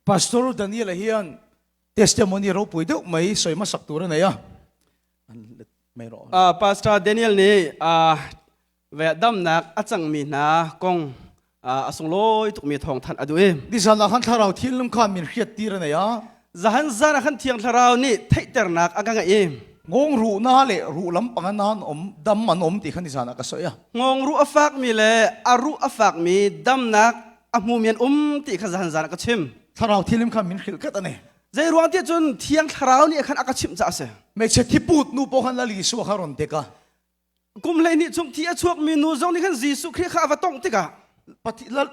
Pastor Daniel-a hian testimony ropui deuh mai sawi hmasak tur a nei a, an let mai rawh. Pastor Daniel nih ve damnak a cangmi hna kong a sunglawi tukmi thawngthanh a duh i. Nizan ah khan Thlarau Thianghlim khan min hriattir a nei a. Zahan zan ah khan Thiang Thlarau nih theihternak a ka ngeih i. Ngawng ruhna leh ruh lampang a nan awm dam an awm ti kha nizan ah ka sawi a. Ngawng ruh a fakmi le a ruh a fakmi damnak a hmumi an um ti kha zahan zan ah ka chim. Thlarau Thianghlim khan min hrilh tlat a ni. Zei ruang tiah cun Thiang Thlarau nih khan a ka chimh caah a si. Hmeichhe thiput nu pawh khan Lal Isua kha rawn dek a. Kum 12 chung thi a chuakmi nu zong nih khan Jesuh Khrih kha a va tongh tikah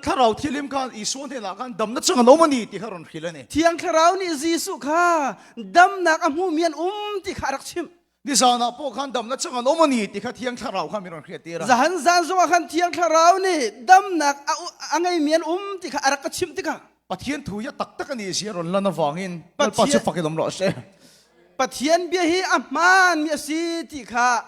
Thlarau Thianghlim khan Isua hnenah khan damnak chung an um a ni ti kha rawn hrilh a ni. Thiang Thlarau nih Jesuh kha damnak a hmumi an um ti kha a rak chimh. Nizan ah pawh khan damnak chung an um a ni ti kha Thiang Thlarau kha mi rawn hriattir a. Zahan zan zongah khan Thiang Thlarau nih damnak a ngeimi an um ti kha a rak ka chimh tikah Pathian thu hi a taktak a ni si a rawn lan avangin Lalpa cu fak in um rawh seh. Pathian bia hi a hmaanmi a si ti kha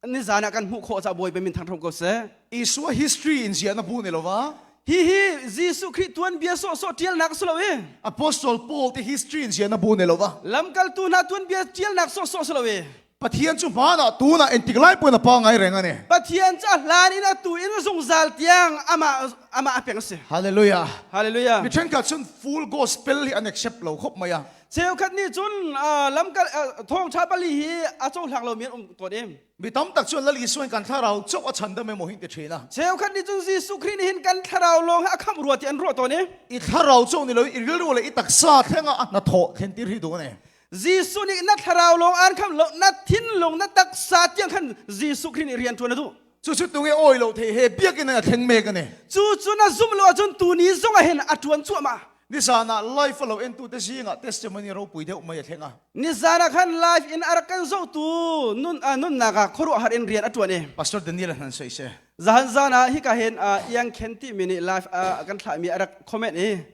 nizan ah kan hmuh khawh caah Bawipa min thangṭhat ko seh. Isua history in ziah na bu ni lo va. Hihi Jesuh Khrih tuanbia sawhsawh ṭialnak a si lo i. Apostle Paul te history in ziah na bu ni lo va. Lamkaltu hna tuanbia ṭialnak sawhsawh si lo i. Pathian cu hmaan ah tunah engtik lai pawhin a pa ngai reng a ni. Pathian cu a hlan in atu in zungzal tiang amah amah a peng a si. Hallelujah. Hallelujah. Mi ṭhenkhat cun full gospel hi an accept lo khop mai a. Cheukhat nih cun lamkal thawngṭha pali hi a cohlang lomi an um tawn i. Mi tam tak cun Lal Isua in kan thlarau chauh a chhandam emaw hin ti ṭhin a. Cheukhat nih cun Jesuh Khrih nih hin kan thlarau lawng hi a khamh rua ti an ruah tawn i. I thlarau chauh ni lo i rilru le i taksa thlengah a hnathawh thlentir hi duh a ni. Jesuh nih na thlarau lawng aan khamh lo, na thinlung, na taksa tiang khan Jesuh Khrih nih rian ṭuan a duh. Cucu tunge awi lo thei he biakinn in a thleng mek a ni. Cucu na zumh lo ahcun tuni zong ah hin a ṭuan cuahmah. Nizan ah live a lo entu te zingah testimony ropui deuh mai a thleng a. Nizan ah khan live in a rak kan zohtu nun nunnak ah khuaruahhar in rian a ṭuan i. Pastor Daniel han soi seh. Zahan zan ah hika hin Iang Khen timi nih live kan thlahmi a rak comment i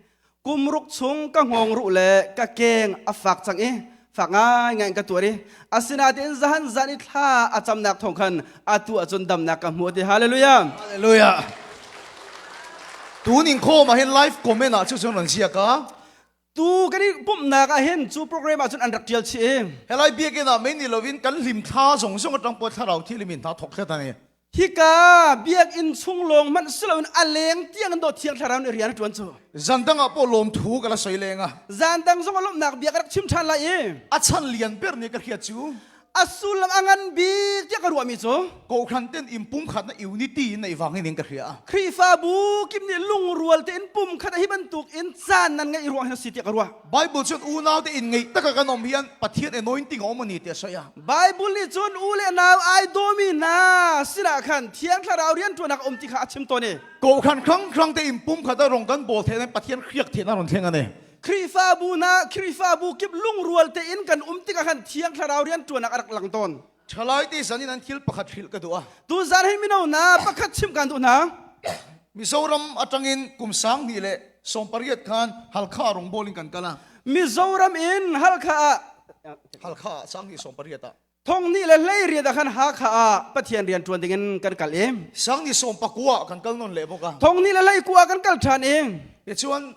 Kum ruk chung ka hngawng ruh le ka keng a fak cang i fak ngaingai in ka tuar i asinain zahan zan i thla a camnak thawng khan atu ahcun damnak ka hmu ti. Hallelujah. Hallelujah. Tuning khawm ah hin live comment ah cu cun ron ziak a. Tu kan i pumhnak ah hin cu program ah cun an rak tial chih i. Helai biakinn ah mei ni loin kan hlim thla zong zong atang pawh thlarau thil in hna thok thlet ani. Hika biakinn chung lawng hmanh si loin a leng tiang in dawt Thiang Thlarau nih rian a ṭuan cu. Zan dang ah pawh lawmthu ka la soi leng a. Zan dang zong ah lawmhnak bia ka rak chim ṭhan lai i. A chan lian ber nih ka hriat cu. A sullam a ngan bik tiah ka ruahmi cu. Kohhran ten in pumkhat na unity in nei wang in ka hria. Khrihfabu kip nih lungrual tein pumkhat hi bantuk in caan nan ngeih ruang hin a si tiah ka ruah. Bible cun unau te in ngeih taka kan om hian Pathian anointing a um ani ti a sawi a. Bible nih cun u le nau ai dawmi hna sinah khan Thiang Thlarau rianṭuannak a um ti kha a chim tawn i. Kohhran hrang hrang te in pumkhat a rong kan bawl theih nan Pathian hriak theihna rawn thleng ani. Khrihfabu hna Khrihfabu kip lungrual tein kan um tikah khan Thiang Thlarau rianṭuannak a rak lang tawn. Ṭhalai te zan in an thil pakhat hrilh ka duh a. Tuzan hi mino hna pakhat chim kan duh hna. Mizoram atangin kum 2008 khan Halkha rawngbawl in kan kal a. Mizoram in Halkha ah Halkha ah 2018 ah. 2018 ah khan Hakha ah Pathian rian ṭuan dingin kan kal i. 2019 ah kan kal nawn leh bawk a. 2019 ah kan kal ṭhan i. Tichuan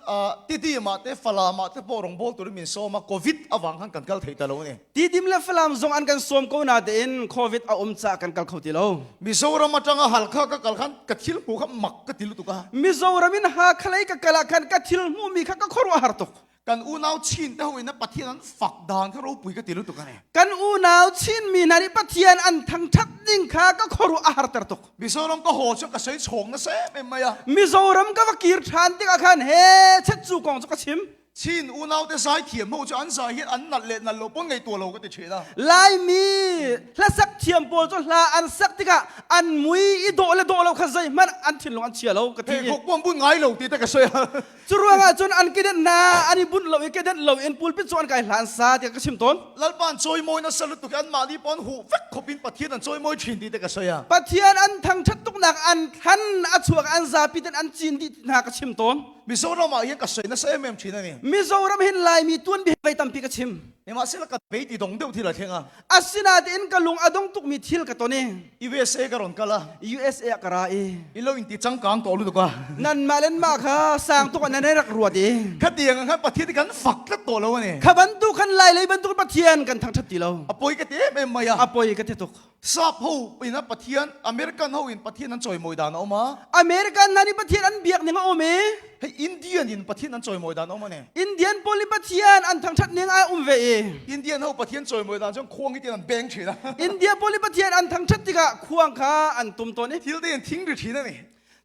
Tidim ah te Falam ah te pawh rawngbawl turin min sawm a Covid avang khan kan kal thei ta lo a ni. Tidim le Falam zong an kan sawm ko natein Covid a um caah kan kal kho ti lo. Mizoram atanga Halkha ka kal khan ka thil hmu kha mak ka ti lutuk a. Mizoram in Hakha lei ka kal ah khan ka thil hmuhmi kha ka khuaruah har tuk. Kan unau Chin te ho in Pathian an fak dan kha ropui ka ti lutuk ani. Kan unau Chin mi hna nih Pathian an thangthat ding kha ka khuaruah a harter tuk. Mizoram ka haw chu ka sei chhawng na sem em mai a. Mizoram ka va kir than tikah khan he chet cu kong cu ka chim. Chin unau te zai thiam ho chu an zai hian an nalh leh nalh lo pawn ngaihtuah lo ka ti thin a. Laimi hlasak thiam pawl cu hla an sak tikah an mui i dawh le dawh lo kha zeihmanh an thinlung an chia lo ka ti. He kok pawm bun ngai lo ti te ka soi a. Cu ruangah cun an kedenh hna an i bunh lo i kedenh lo in pulpit cu an kai hlan sa tiah ka chim tawn. Lalpa an cawimawi na sal tuk i anmah nih pawn huh vek khop in Pathian an cawimawi ṭhin ti te ka soi a. Pathian an thangṭhat tuknak an thlan a chuak an zapi ten an cin dih hna ka chim tawn. Mizoram ah hin ka soi nasa em em ṭhin ani. Mizoram hin Laimi tuanbia vei tampi ka chim. Nimahsela ka bei ti dawng deuh thil a thleng a. Asinain ka lung a dong tukmi thil ka ton i. USA ka rawn kal a. USA ah ka ra i. I lo inti changkang tawh lutuk a. Nanmah le nanmah kha sang tuk ah nan hei rak ruat i. Khatiang ah khan Pathian hi kan fak tlat tawh lo a ni. Kha bantuk khan Lailei bantuk Pathian kan thangṭhat ti lo. A pawi ka ti em em mai a. A pawi ka ti tuk. Sap ho in a Pathian, American ho in Pathian an chawimawi dan a awm a. American hna nih Pathian an biak ning a um i. Hei Indian in Pathian an chawimawi dan a awm a ni. Indian pawl nih Pathian an thangṭhat ning a um ve i. Indian ho Pathian chawimawi dan chuan khuang hi tiin an beng ṭhin a. India pawl nih Pathian an thangṭhat tikah khuang kha an tum tawn i. Thil te in thing ri ṭhin a ni.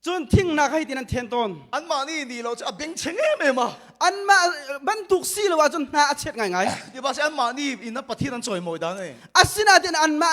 Cun thingnak kha hitin an then tawn. Anmah nih nih lo cu a bengcheng em em a. Anmah bantuk si lo ahcun hna a chet ngaingai. Ti ba anmah nih in a Pathian an chawimawi dan a ni. Asinain anmah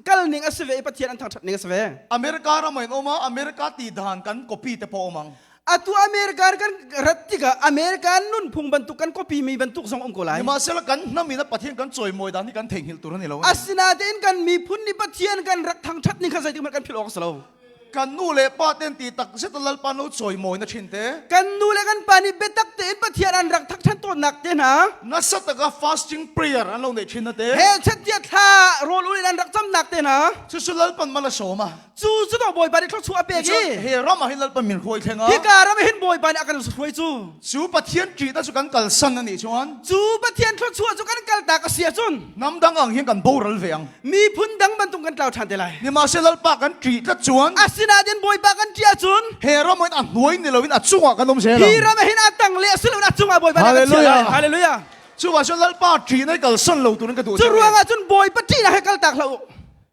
kal ning a si ve i Pathian an thangṭhat ning a si ve. America ram ah in um a America ti dan kan copy te pawh um ang. Atu America kan rat tikah America nunphung bantuk kan copy mi bantuk zong um ko lai. Sihmanhsehlaw kan hnam in a Pathian kan chawimawi dan hi kan theihnghilh tur a ni lo. Asinain kan miphun nih Pathian kan rak thangṭhat ning kha zeitik hmanh kan philh awk a si lo. Kan nu le pa ten ti tak zet Lalpa lo chawimawi na thin te. Kan nu le kan pa nih biatak tein Pathian an rak thangṭhat tawnnak te hna. Nasa taka fasting prayer an lo nei thin na te. He chettia thla rawl ul in an rak camnak te hna. Cucu Lalpan mal a sawm a. Cu cu to Bawipa nih thluachuah a pek i. He ram ah hin Lalpan min hruai thleng a. Hika ram ah hin Bawipa nih a kan hruai cu. Cu Pathian ṭihna cu kan kalsan a nih chuan. Cu Pathian thluachuah cu kan kaltak a si ahcun. Hnam dang ang hin kan boral ve ang. Miphun dang bantuk kan tlau ṭhan te lai. Nimahsela Lalpa kan ṭih tlat chuan. Asinain Bawipa kan ṭih ahcun. He ram ah hin a hnuai ni loin a cungah kan um zel ang. Hi ram ah hin a tang le a si loin a cungah Bawipa nih a kan chiah lai. Hallelujah. Cuah cun Lalpa ṭihna i kalsan lo turin ka duh. Cu ruangah cun Bawipa ṭihnak he kaltak hlah u.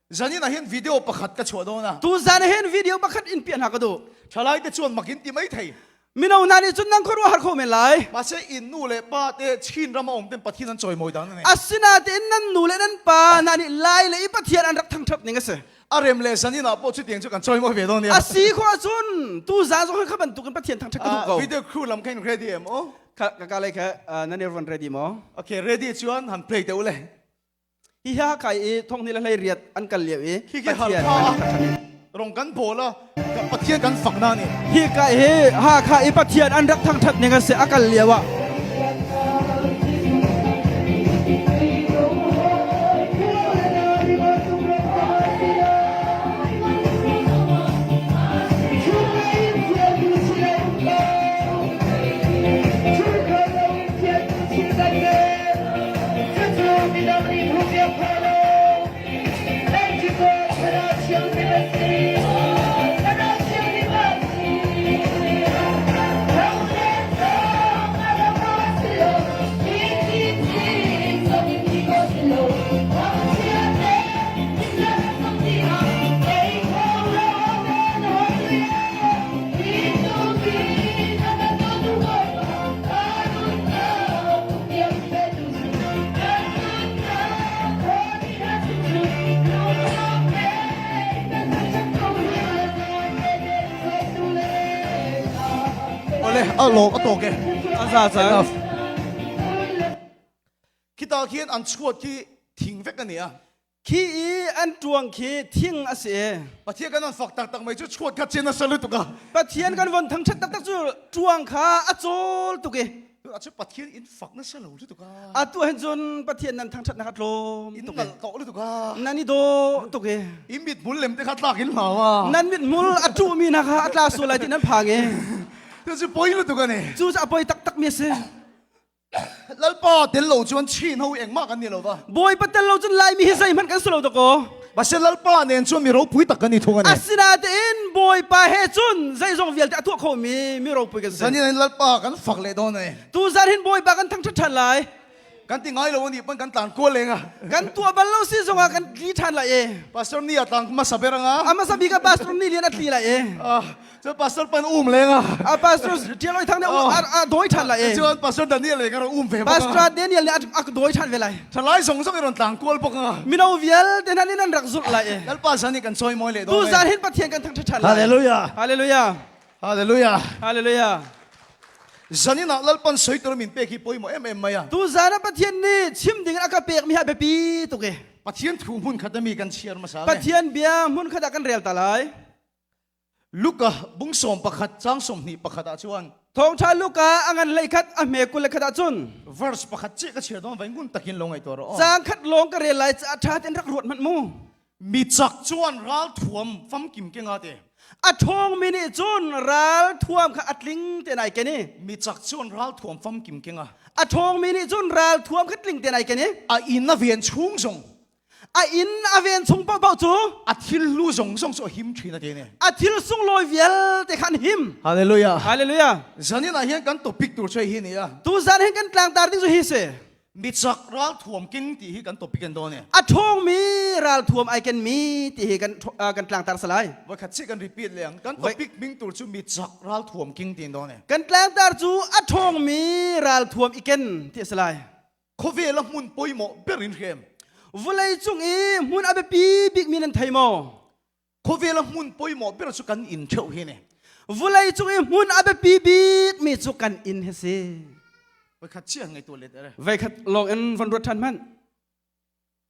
Zanin ah hin video pakhat ka chuah dawn a. Tu zan ah hin video pakhat in piah hna ka duh. Ṭhalai te chuan mak in ti mai thei. Mino hna nih cun nan khuaruah har kho men lai. Mahse in nu le pa te Chin ram a um ten Pathian an chawimawi dan a nei. Asinain nan nu le nan pa hna nih lai le i Pathian an rak thangṭhat ning a si. A rem le zanin ah pawh chutiang cu kan chawimawi ve dawn nia. A si khawh ahcun tu zan zong kha bantukin Pathian thangṭhat ka duh ko. Video crew lam kha in ready em o? Ka ka lei kha nan i van ready maw? Okay, ready chuan han play te ule. Hi ha kai i thong ni le hlei riat an kal lio i Pathian rong kan bawl a Pathian kan fak na ni. Hi ka hi ha kha i Pathian an rak thangthat ning a si a kal lio ah. Ole, a lawm a tawk e. A za cang. Khita khian an chhuat khi thing vek ani a. Khi i an ṭuang khi thing a si. Pathian kan an fak taktak mai cu chuat kha chin a sa lutuk a. Pathian kan von thangṭhat taktak cu ṭuang kha a cawl tuk i. Cu Pathian in fak na sa lo lutuk a. Atu hin cun Pathian nan thangṭhat nak a tlawm tuk i. In lutuk a. Nan i dawh tuk i. In mithmul lem te kha tlak in hlau a. Nan mithmul a ṭuhmi hna kha a tla sual lai ti nan phang i. Cu poi lutuk a ni. Cu cu a poi taktak mi a si. Lalpa tel lo chuan Chin ho engmah kan ni lo va. Bawipa tel lo cun Laimi hi zeihmanh kan si lo dakaw. Mahse Lalpa nen chuan mi ropui tak kan ni thung ani. Asinain Bawipa he cun zeizong vialte a tuah khomi mi ropui kan si. Zanin in Lalpa kan fak leh dawn ani. Tuzan hin Bawipa kan thangṭhat ṭhan lai. Kan ti ngai lo ani pan kan tlan kual leng a. Kan tuah bal lo si zongah kan tli ṭhan lai e. Pastor ni a tlang hmasa ber anga. A hmasa bik ah Pastor ni lian a tli lai e. Cun pastor pan um leng ah. A pastor Tialoi Thang nih a dawi ṭhan lai e. Cun pastor Daniel le ka um ve bak. Pastor Daniel nih a dawi ṭhan ve lai. Thalai zong zong i ron tlang kual bak nga. Mino vialte hna nih nan rak zulh lai e. Lalpa zan nih kan chawimawi le Tu zan hin Pathian kan thangṭhat ṭhan lai. Hallelujah. Hallelujah. Hallelujah. Hallelujah. Zanin ah Lalpan soi tur min pek hi pawimawh em em mai a. Tu zan ah Pathian nih chim ding in a ka pek mi hi a biapi tuk e. Pathian thu hmun khat mi kan chiar hmasa. Pathian bia hmun khat ah kan rel ta lai. Luka bung sawm pakhat chang 21 ah chuan. Thawngṭha Luka a ngan hlei khat a hme 21 ahcun Verse pakhat chiah ka chhiar dawn vai ngun takin lo ngaihtuah rawh aw. Caang khat lawng ka rel lai caah ṭha tein rak ruat hmanh mu. Mi cak chuan ralthuam famkim ke nga te. A ṭhawngmi nih cun ralthuam kha a tling tein ai ken i. Mi cak chuan ralthuam famkim ke nga. A ṭhawngmi nih cun ralthuam kha tling tein ai ken i. A inn a ven chung zong. A inn a ven chung paohpaoh cu. A thil hlu zong zong cu a him ṭhin a ti ne. A thil sunglawi vialte kha an him. Hallelujah. Hallelujah. Zanin ah hin kan topic tur cu hi ni a. Tuzan hin kan tlangtar ding cu hi si. Michak ralthuam keng ti hi kan topic an dawn e. A ṭhawngmi ralthuam ai kenmi ti hi kan kan tlangtar salai. Voikhat si kan repeat leng. Kan topic ming tur cu michak ralthuam keng ti dawn e. Kan tlangtar cu a ṭhawngmi ralthuam i ken ti a si lai. Khawvel a hmun pawimawh ber in hrem. Vawlei cung i hmun a biapi bikmi nan thei maw? Khawvel a hmun pawimawh ber cu kan inn ṭheu hi ne. Vawlei cung i hmun a biapi bikmi cu kan inn hi si. Voikhat chiah ngei tu let ere. Voikhat lawng in von ruat ṭhan hmanh.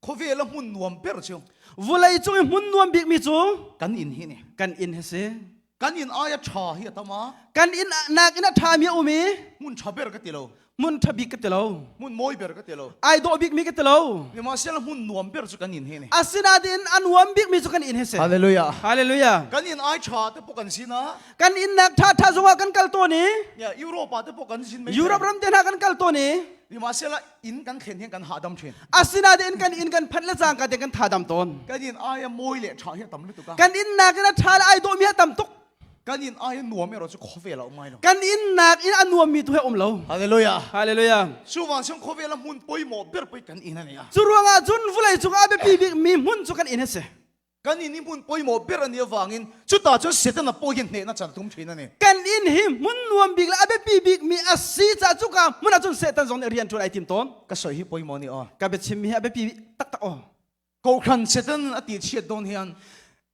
Khawvel a hmun nuam ber cu. Vawlei cung i hmun nuam bikmi cu kan inn hi ne. Kan inn hi si. Kan inn ai a ṭha hi a tam a. Kan inn nak in a ṭhami a um i. Hmun ṭha ber ka ti lo. Hmun ṭha bik ka ti lo. Hmun mawi ber ka ti lo. Ai dawh bikmi ka ti lo. Sihmanhsehlaw hmun nuam ber cu kan inn hi ni. Asinain a nuam bikmi cu kan inn hi si. Hallelujah. Hallelujah. Kan inn ai ṭha te pawh kan sin ah. Kan inn nak ṭha ṭha zongah kan kal tawn i. Ya Europe ah te pawh kan sin. Europe ram te hna kan kal tawn i. Sihmanhsehlaw inn kan thlen hin kan hahdam ṭhin. Asinain kan inn kan phanh le cangka te kan thadam tawn. Kan inn ai a mawi le ṭha hi a tam lutuk a. Kan inn nak in a ṭha le ai dawhmi a tam tuk. Kan inn ai nuam erawh cu khawvel a um ngai lo. Kan inn nak in a nuammi tu he um lo. Hallelujah. Hallelujah. Cu vang chung khawvel a hmun pawimawh ber pui kan inn ani a. Cu ruangah cun vulei cung ah biapi bik mi hmun cu kan inn a si. Kan inn hi hmun pawimawh ber ani avangin chuta cun Satan a pawh hian hnehna chan tum thin ani. Kan inn hi hmun nuam bik le a biapi bik mi a si ca cuka hmun ah cun Satan zong nih rian ṭuan ai tim tawn. Ka soi hi pawimawh ni aw. Ka biachim mi hi a biapi taktak aw. Kohhran Satan a ti chiat dawn hian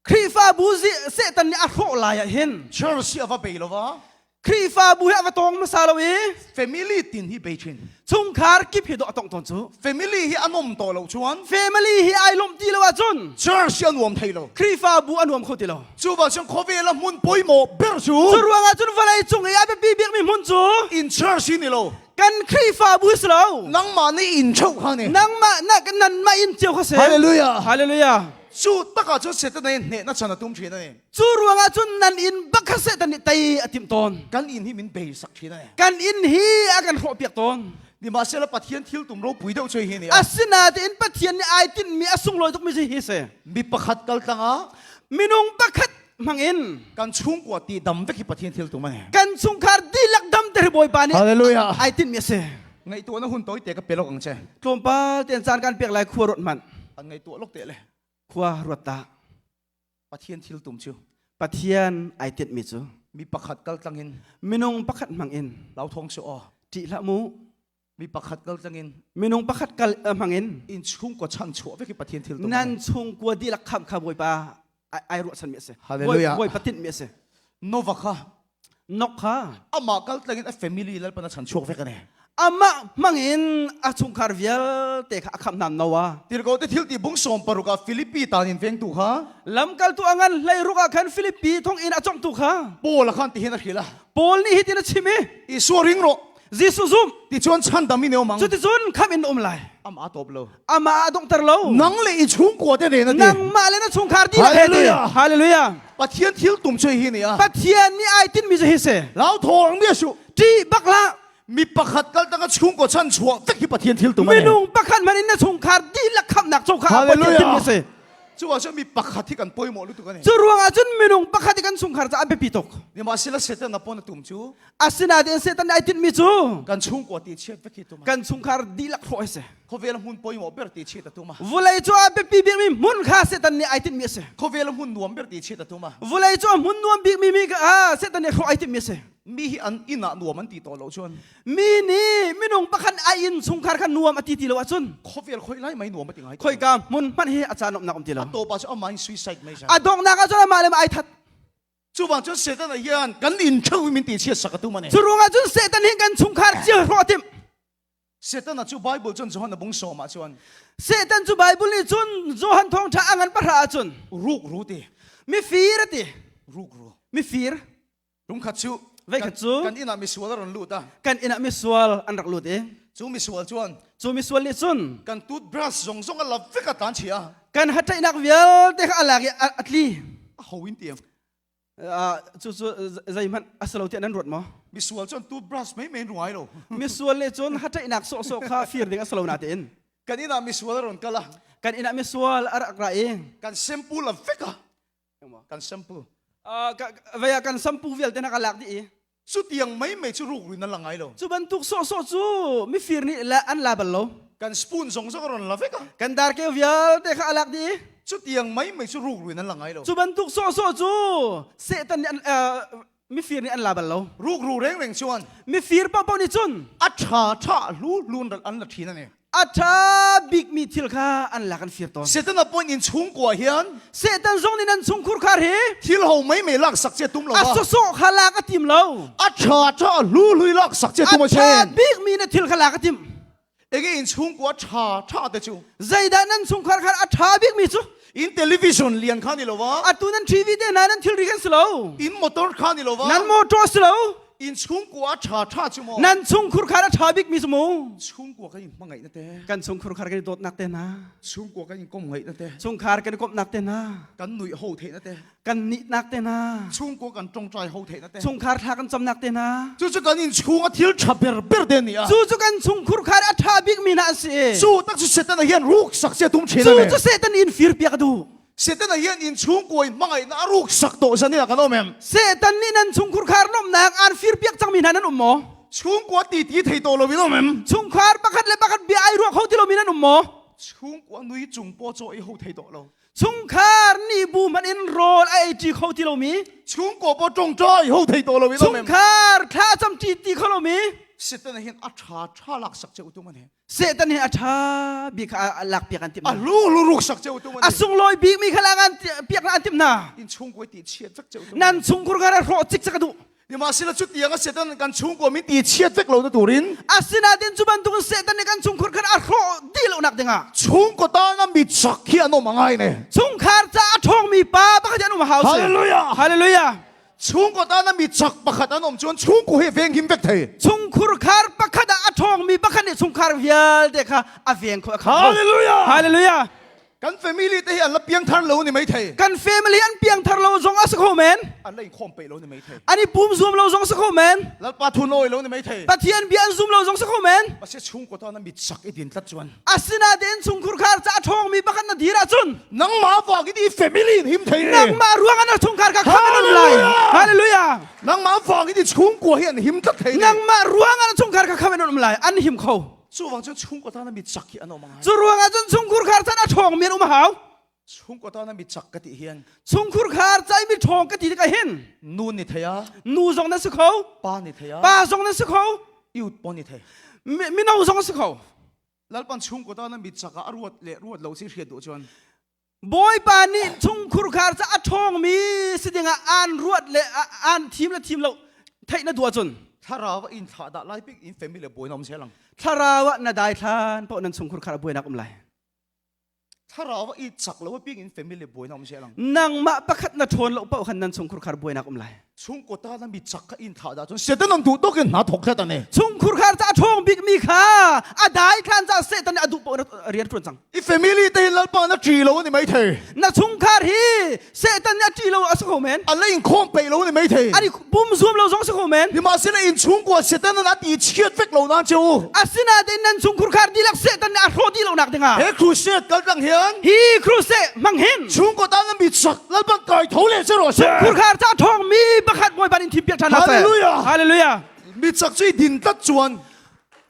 Khrihfabu Satan nih a hrawh lai ah hin church hi a va bei lova Khrihfabu hi a va tawng hmasa lo i family tin hi bei thin chungkhar kip hi dawh a tong tawn cu family hi a nom to lo chuan family hi ai lawmh ti lo ahcun church hi a nuam thei lo Khrihfabu a nuam kho ti lo cu va cun khawvel a hmun pawimawh ber cu cu ruangah cun vawlei cung i a biapi bikmi hmun cu in church hi ni lo Kan Khrihfabu si lo. Nangmah nih inn cheu kha ni. Nangmah na nanmah inn cio kha si. Hallelujah. Hallelujah. Cu takah cun Satan nih hneh na chan a tum thin ani. Cu ruangah cun nan inn bak kha Satan nih tei a timh tawn. Kan inn hi min bei sak thin ani. Kan inn hi a kan hrawh piak tawn. Nimahsela Pathian thil tum ropui deuh chu hi ni. Asinain Pathian nih ai tinhmi a sunglawi tukmi cu hi si. Mi pakhat kal tlangah minung pakhat hmangin kan chungkua ti dam vek hi Pathian thil tum ani. Kan chungkhar dihlak dam te hi Bawipa nih Hallelujah. ai tinhmi a si. Ngaihtuah na hun toi te ka pelok ang che. Tlawmpal tein caan kan pek lai khua ruat hmanh. An ngaihtuah lok te le. Khua ruat ta. Pathian thil tum cu. Pathian ai tinhmi cu. Mi pakhat kal tlangin. Minung pakhat hmangin. Lau thong su aw. Ṭih hlah mu. Mi pakhat kal tlangin. Minung pakhat kal hmangin. In chungkua chan chuah vek hi Pathian thil tum. Nan chungkua dihlak khamh kha Bawipa ai ruahchan mi a si. Hallelujah. Bawipa tinh mi a si. Nova kha. Nok kha. Amah kal tlangin a family lalpan a chan chuak vek ani. Amah hmangin a chungkhar vialte kha a khamh hna Noah. Tirko te thil ti bung som paruk ah Philippi tan in vengtu kha. Lamkaltu a ngan hlei ruk ah khan Philippi thong in a congtu kha. Paul a khan ti hin a hril a. Paul nih hitin a chim i. Isua ring rawh. Jesuh zum. Ti chuan chhandam in um ang. Cuticun khamh in um lai. Amah tawp lo. Amah a donghter lo. Nang le i chungkua te nen a ti. Nangmah le na chungkhar dihlak he ti. Hallelujah. Hallelujah. Pathian thil tum chu hi ni a. Pathian nih ai tinmi cu hi si. Lau thawng mi su. Ṭih bak hlah. Mi pakhat kal tanga chungkaw chan chuah vek hi Pathian thil tum a ni. Minung pakhat hmanh in na chungkhar dihlak khamhnak cu kha Pathian Hallelujah. tinmi si. Cu ah cun mi pakhat hi kan pawimawh lutuk a ni. Cu ruangah cun minung pakhat i kan chungkhar caah an biapi tuk. Nimahsela Satan a pon a tum cu Asinain Satan nih ai tinhmi cu kan chungkua ti chiat vek hi tum a. kan chungkhar dihlak hrawh hi si. Khawvel hmun pawimawh ber ti chiat a tum a. Vulei cu a biapi bikmi hmun kha Satan nih ai tinhmi a si. Khawvel hmun nuam ber ti chiat a tum a. Vulei cu a hmun nuam bikmi mi kha Satan nih hrawh ai tinhmi a si. Mi hi an inn ah nuam an ti tawh lo cun Mi nih minung pakhat a inn chungkhar kha nuam a ti ti lo ahcun khawvel khoi lai mai nuam a ti ngai. Khoika hmun hmanh hi a caan umnak um ti lo. A tawp ah cun amah in suicide mai A donghnak ah cun amah le ai that. Chuvang cun Satan ah hian kan inn ṭheu min ti chiat sak a tum a ni. Cu ruangah cun Satan hin kan chungkhar cio hrawh a timh. Satan ah cu Bible cun Johan a bung sawm ah cun Satan cu Bible nih cun Johan thawngṭha a ngan pahra ah cun ruk ru ti. Mifir a ti. Ruk ru. Mifir. Lungkhat cu. Veikhat cu kan inn ah misual a rawn lut a. Kan inn ah misual an rak lut i Cu misual chuan cu misual nih cun kan toothbrush zong zong a la vek a tlan chia. Kan hatṭaihnak vialte kha a lak i a tli. A ho in tiam. Cu cu zeihmanh a si lo tiah nan ruat maw? Misual cun toothbrush mei mei ruai lo. Misual nih cun hatṭaihnak sawhsawh kha fir ding a si lo natein. Kan inn ah misual a rawn kal a. Kan inn ah misual a rak ra i kan shampoo la vek a. Kan shampoo. Vei ah kan shampoo vialte na ka lak dih i. Cu tiang mei mei cu ruk rin an la ngai lo. Cu bantuk sawhsawh cu mifir nih la an la bal lo. Kan spoon zong zong a rawn la vek a. Kan darkeu vialte kha a lak dih i. Cu tiang mei mei cu ruk rin an la ngai lo. Cu bantuk sawhsawh cu Satan nih an mifir nih an la bal lo. Ruk ru reng reng chuan. Mifir paohpaoh nih cun a ṭha ṭha hlu hlun an la ṭhin ani. A ṭha bikmi thil kha an lak an fir tawn. Satan a point in chungkua hian Satan zong nih nan chungkhur khar hi thil ho mei mei lak sak che tum lo a sawsawh kha lak a tim lo. A ṭha ṭha hlu hlui lak sak che tum a ṭha bikmi na thil kha lak a tim. Ege in chungkua ṭha ṭha te chu. Zeidah nan chungkhar khar a ṭha bikmi cu? In television lian kha ni lo wa. Atu nan TV te hna nan thilri kan si lo. In motor kha ni lo wa. Nan motor si lo. In chungkua ṭha ṭha cu maw? Nan chungkhur khar a ṭha bikmi cu mu? Chungkua kan in hmangaih na te. Kan chungkhur khar kan i dawtnak te hna. Chungkua kan in kom ngaih na te. Chungkhar kan i komhnak te hna. Kan nuih ho theih na te. Kan nihnak te hna. Chungkua kan ṭongṭai ho theih na te. Chungkhar thla kan camnak te hna. Cu cu kan in chung a thil ṭha ber ber te ni a. Cu cu kan chungkhur khar a ṭha bikmi hna an si. Cu tak cu Satan hian ruk sak sia tum ṭhin Cu cu Satan in fir piak a duh. Satan hian in chungkua in hmangaihna a ruk sak tawh zan in kan om em. Satan nih nan chungkhur khar lawmhnak aan fir piak cangmi hna nan um maw? Chungkua ti ti thei tawh lo in om em. Chungkhar pakhat le pakhat bia ai ruak kho ti lomi nan um maw? Chungkua nui chung paw chaw i ho thei tawh lo. Chungkhar nih bu hmanh in rawl a ei ṭi kho ti lomi. Chungkua paw ṭongṭai ho thei tawh lo in om em. Chungkhar thla cam ṭi ti kho lomi. Satan hin a ṭha ṭha lak sak che utum an he. Satan hi a ṭha bik kha a lak piak an timh A hna. lu lu ruk sak ceu tum A sunglawi bikmi kha lak an piak an timh hna. In chungkua ti chiat vek ceu tum. Nan chungkhur kha hrawh cikcek a duh. Nimahsela cu tiang a Satan kan chungkua min ti chiat vek lo na turin. Asinain cu bantukin Satan nih kan chungkhur kha a hrawh dih lo nak dingah. Chungkaw tang a mit sak hi an um a ngai ne. Chungkhar ca a ṭhawngmi pa pakhat hi an um a hau si. Hallelujah. Hallelujah. Chungkaw tan a mi chak pakhat an um cun chungku hi venghim vek thei. Chungkhur khar pakhat ah a ṭhawngmi pakhat nih chungkhar vialte kha a veng kho a kham kho. Hallelujah. Hallelujah. Kan family te hi an la piangthar lo ni mai thei. Kan family an piangthar lo zong a si kho men. An la inkhawm peih lo ni mai thei. An i pum zum lo zong si kho men. Lalpa thu nawi lo ni mai thei. Pathian bia an zum lo zong si kho men. Pasal chungkaw tan a mit sak i din tlat chuan. Asinain chungkhur khar ca a ṭhawngmi pakhat na dir ahcun Nangmah vang in i family in him thei re. Nangmah ruang ah na chungkhar ka kham an um lai. Hallelujah. Nangmah vang in i chungkua hi an him tlat thei. Nangmah ruang ah na chungkhar ka kham an um lai. An him kho. Cu vang cun chungkua tan a mit sak hi an um ngai. Cu ruang ah cun chungkhur khar chan a ṭhawng mi an um a hau. Chungkua tan a mit sak ka ti hian. Chungkhur khar ca i mi ṭhawng ka ti tikah hin. Nu ni thei a. Nu zong nan si kho. Pa ni thei a. Pa zong nan si kho. Youth pon ni thei. Mino zong si kho. Lalpan chungkaw tan a mit chak ah a ruat le ruat lo si hriat duh chuan. Bawipa nih chungkhur khar ca a ṭhawngmi si dingah aan ruat le aan thim le thim lo theih na duh ahcun Thlarau in thlah dah lai pik in family le buai na um selang. Thlarau ah na dai thlan paoh nan chungkhur khar a buainak um lai. Thlarau i chak lo ping in family buainak um selang. Nangmah pakhat na ṭhawn lo paoh khan nan chungkhur khar buainak um lai. Chungkaw ta na mi chak kha in thah dah cun Satan an duh tuk in hna thok hret ane. Chungkhur khar ca ṭhawng bik mi kha a dai thlan ca Satan a duh paoh rian ṭuan cang. I family te hin lalpa na ṭi lo ani mai thei. Na chungkhar hi Satan nih a ṭih lo a si kho men. A le in khawm peih lo ani mai thei. Ani pum zuam lo zong si kho men. Nimahsela in chungkua Satan an a ti chiat vek lo nan cheu. Asinain nan chungkhur khar dihlak Satan nih a hrawh dih lo nak dingah. He crusade kal tlang hian. Hi crusade mang hin. Chungkaw tan an mi chak lalpan kai tho le che ro se. Chungkhur khar ca thong mi pakhat Bawipa in thim piak ṭhan hna seh. Hallelujah. Hallelujah. Mi chak cu i din tlat chuan.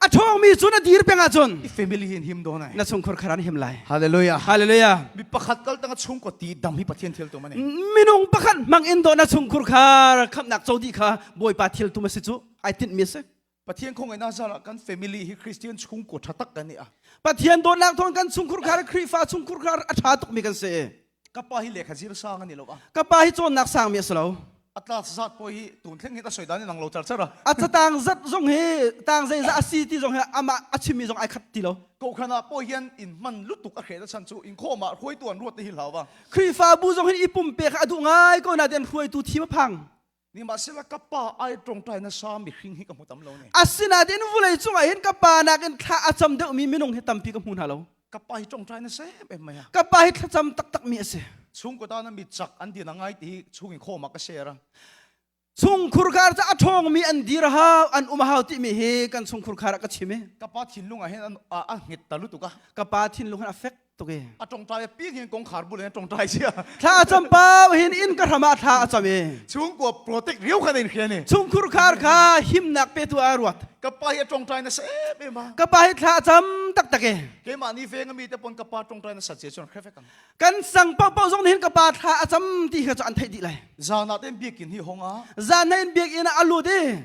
A ṭhawngmi cu na dir peng ahcun I family hin him dawn ai. na chungkhur khar an him lai. Hallelujah. Hallelujah. Mi pakhat kal tang a chungkaw ti dam hi Pathian thil tum ani. Minung pakhat hmang in do na chungkhur khar khamnak co dih kha Bawipa thil tum a si cu ai tinhmi a si. Pathian khawngaihnak zar ah kan family hi Christian chungkaw ṭha tak kan ni a. Pathian dawtnak thawng kan chungkhur khar Khrihfa chungkhur khar a ṭha tukmi kan si. Ka pa hi lehkha zir sang ani lo a. Ka pa hi cawnnak sangmi a si lo. A class zat pawh hi tun thleng hin a soi dan in ang lo char char a. A catang zat zong hi tang zeizah a si ti zong hi amah a chimmi zong ai khat ti lo. Kohhran ah pawh hian in hman lutuk a hreh na chan cu inkhawm ah hruaitu an ruat te hi hlau va. Khrihfabu zong hin i pumpek a duh ngai ko na ten hruaitu thim a phang. Nimahsela ka pa ai tawngtai nasa mihring hi ka hmu tam lo ni. Asinain vulei cungah hin ka pa nakin thla a cam deuhmi minung hi tampi ka hmu hna lo. Ka pa hi tawngtai nasa em em mai a. Ka pa hi thlacam taktak mi a si. Chhungkaw tana mi chak an din a ngai ti hi chhungin khawm ah ka share a. Chungkhur khar ca a ṭhawngmi an dir hau, an um hau timi hi kan chungkhur khar ah ka chim i. Ka pa thinlung ah hin a hnget ta lutuk a. Ka pa thinlung hin a fek tuk i. A ṭongṭai a piang hin kawngkhar bul in a ṭongṭai sia. Thla a cam pau hin inn ka hram ah thla a cam i. Chungkua protect riau khan in hria ni. Chungkhur khar kha himnak petu ah a ruat. Ka pa hi a ṭongṭai nasa em em a. Ka pa hi thla a cam taktak i. Keimah ni veng ami te pon ka pa ṭongṭai nasat sia chuan hre vek ang. Kan sang paohpaoh zong nih hin ka pa thla a cam ti kha cu an theih dih lai. Zan ah ten biakinn hi hong a. Zan ah in biakinn ah a lut i.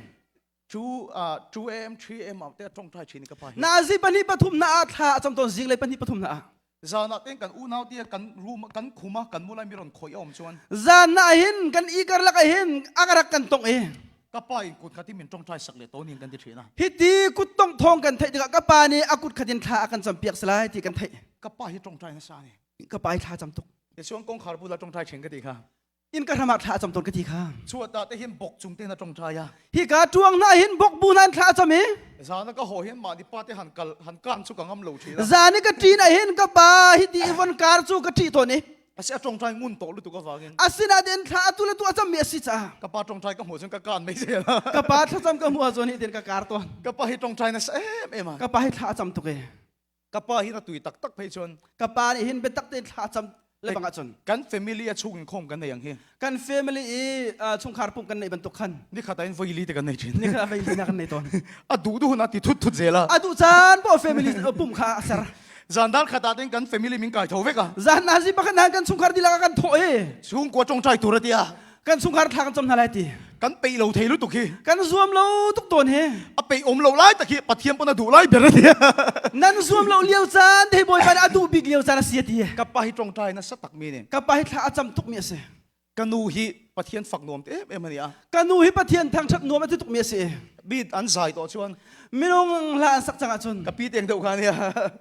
2 2 am 3 am ah te ṭongṭai ṭhin ka pa hi. Nazi pahnih pathum na ah thla a cam tawn zinglei pahnih pathum na ah. Zan ah ten kan unau te kan room kan khum a kan mulai mi ron khoi a om chuan. Zan na hin kan i karlak ah hin a rak kan tong i. Ka pa in kut khatin min ṭongṭai sak le to nin kan ti ṭhin a. Hiti kut tong thong kan theih tikah ka pa nih a kut khatin thla a kan cam piak salai ti kan theih. Ka pa hi ṭongṭai nasa ni. Ka pa hi thla cam tuk. Te chuan kawngkhar bula ṭongṭai ṭhin ka ti kha. Inn ka hram ah thla a cam tawn ka ti kha. Chuah ta te hin bok chung te na ṭongṭai a. Hi ka ṭuang na hin bok bu nan thla a cam i. Zan a ka haw hin mah ni pa te han kal han kan chu ka ngam lo ṭhin a. Zan i ka ṭin ah hin ka pa hi ti i von kar cu ka ṭih tawn i. Asi a ṭongṭai ngun tawh lutuk avangin. Asinain thla atu le tu a cammi a si caah. Ka pa ṭongṭai ka hmuh cun ka kaan mei zel. Ka pa thlacam ka hmuh ahcun hitin ka kar tawn. Ka pa hi ṭongṭai na sa em em a. Ka pa hi thla a cam tuk e. Ka pa hi na tui taktak phei cun. Ka pa nih hin biatak tein thla a cam le bang ahcun. Kan family a chung in khom kan nei ang hi. Kan family i chungkhar pumh kan neih bantuk khan. Nikhat ah in voi li te kan nei ṭhin. Nikhat ah voi li na kan nei tawn. A duh duh na ti thut thut zel a. A duh caan poh family pumh kha a ser. Zan dar khat ah ten kan family min kai tho vek a. Zan nazi pakhat nan kan chungkhar dihlak ah kan thawh i. Chungkua ṭongṭai tur a tia. Kan chungkhar thla kan cam hna lai ti. Kan peih lo thei lutuk hi. Kan zuam lo tuk tawn hi. A peih om lo lai tak hi Pathian pon a duh lai ber a tia. Nan zuam lo lio caan te Bawipa nih a duh bik lio caan a si a ti. Ka pa hi ṭongṭai na sa tak mi ne. Ka pa hi thla a cam tuk mi a si. Ka nu hi Pathian fak nuam te em em a ni a. Ka nu hi Pathian thangṭhat nuam a ti tukmi a si. Bit an zai tawh chuan. Minung hla an sak cang ahcun. Ka pi teng deuh kha nia.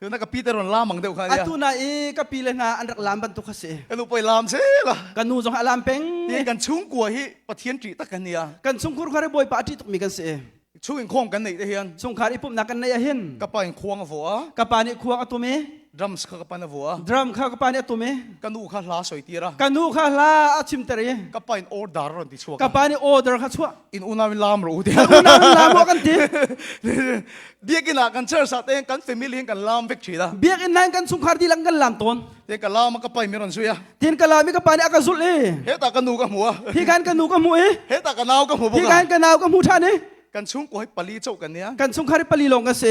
Tuna ka pi te ron lam ang deuh kha nia. Atu na i ka pi le hna an rak lam bantuk kha si. Ka nu poi lam se la. Ka nu zong a lam peng. Ni kan chungkua hi Pathian ṭih tak kan nia. Kan chungkhur kha Bawipa a ṭih tukmi kan si. Chung in khong kan neih te hian. Chungkhar i pumhnak kan neih ahhin. Ka pa in khuang a vua a. Ka pa nih khuang a tum i. Drums kha ka pan a vua a. Drum kha ka pa nih a tum i. Ka nu kha hla soi tir a. Ka nu kha hla a chimter i. Ka pa in order ron ti chuak. Ka pa nih order kha chuah. In unau in lam ro u ti. Unau in lam ro kan ti. Biakinn ah kan church ah te kan family in kan lam vek thina. Biakinn nan kan chungkhar dilang kan lam tawn. Te ka lam ka pai mi ron zui a. Tin ka lam i ka pa nih a ka zulh i. Heta ka nu ka hmu a. Hi kan ka nu ka hmu i. Heta ka nau ka hmu bawk a. Hi kan ka nau ka hmu ṭhan i. Kan chungkua hi pali chauh kan nia. Kan chungkhar hi pali lawng kan si.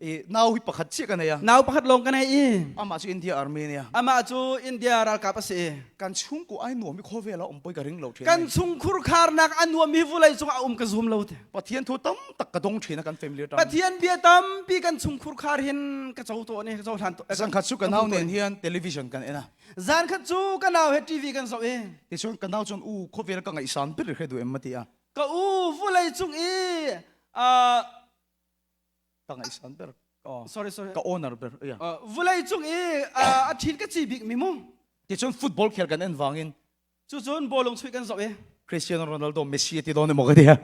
I nau hi pakhat chiah ka nei a. Nau pakhat lawng ka nei i. Amah cu India Army nia. Amah cu India ralkap a si. Kan chungkua ai nuam i khawvel a um poi ka ring lo ṭhin. Kan chungkhur kharnak a nuam hi vulei cungah a um ka zum lo te. Pathian thu tam tak ka dong ṭhin a kan family ṭang. Pathian bia tampi kan chungkhur khar hin ka co tawn i ka cohlan tawn. Zan khat cu ka nau nen hian television kan en a. Zan khat cu ka nau he TV kan zoh i. Tichuan ka nau cun u khawvel ka ngaihsan ber hre du em ma ti a. Ka u vulei cung i ka ngaihsan ber. Sorry sorry. Ka owner ber. Yeah. Vulei cung i a ṭhin ka ci bik mi mu. Tichuan football khel kan en wangin Cucun bawlung chuih kan zoh i Cristiano Ronaldo Messi ti dawn emaw ka ti a.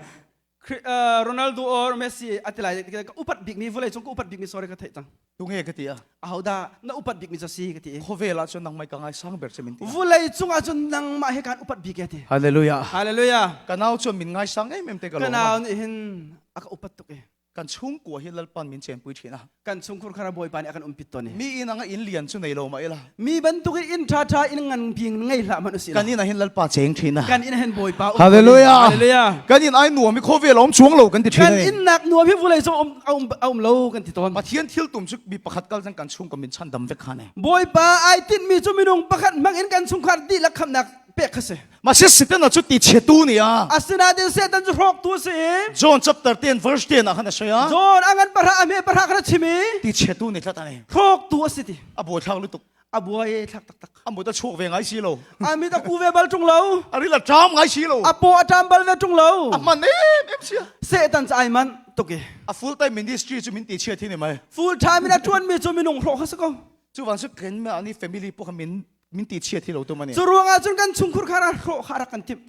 Ronaldo or Messi a ti lai ka upat bikmi vawlei cung ka upat bikmi sorry ka theih cang. Tunge ka ti a. Ahodah na upat bikmi cu si ka ti. Khawvel ah cun nangmai ka ngai sang ber che min ti. Vulei cung ah cun nangmah he kaan upat bik e ti. Hallelujah. Hallelujah. Ka nau cun min ngai sang em em te ka Ka lawm. nau nih hin a ka upat tuk e. Kan chungkua hi Lalpan min chenpui thin a. Kan chungkhur khara Bawipa nih a kan umpit tawn i. Mi in anga in lian chu nei lo ma ila. Mi bantuk in inn ṭha ṭha in ngan bing ngei hlah hmanh usih Kan in ah hin Lalpa cheng thin a. Kan in hin Bawipa um. Hallelujah. Hallelujah. Kan in ai nuam i khawvel a um chuang lo kan ti thin Kan in nak nuam hi vulei cung um a um a um lo kan ti tawn. Pathian thil tum chu mi pakhat kal cang kan chung ka min chan dam vek kha ne. Bawipa ai tinhmi cu minung pakhat hmang in kan chungkhar dihlak khamnak pek kha si. Mase Satan a chu ti chetu ni a. Asinain Satan cu hrawktu a si. John chapter 10 verse 10 ah khan a sawi a. John a ngan pahra a hme pahra khan a chim i. Ti chetu ni tlat ani. Hrawktu a si ti. A buai thlak lutuk. A buai thlak taktak. A mut a chuak ve ngai si lo. A mit a ku ve bal ṭung lo. A ril a ṭam ngai si lo. A paw a ṭam bal ve ṭung lo. A man em em sia. Satan cu ai man tuk i. A full time ministry cu min ti chia thi ni mai. Full time in a ṭuan mi cu minung hrawk kha si ko. Cu van su ken ma ani family po kha min min ti chia thi lo tu mani. Cu ruangah cun kan chungkhur kha hrawh kha rak kan timh.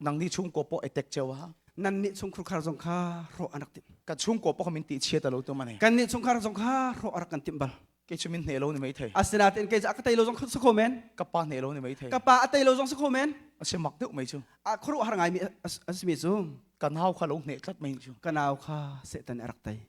Nangni chhungkaw pawh attack cheu a. Nannih chungkhur khar zong kha hrawh an rak timh. Kan chhungkaw pawh kha min tihchhiat a lo tum a ni. Kannih chungkhar zong kha hrawh a rak kan timh bal. Kei chu min hneh lo ni maithei. Asinain kei cu a ka tei lo zong si kho men. Ka pa hneh lo ni maithei. Ka pa a tei lo zong si kho men. A si mak deuh mai chu. A khuaruahhar ngaimi a simi cu. Ka nau kha lo hneh tlat mai chu. Ka nau kha Satan a rak tei.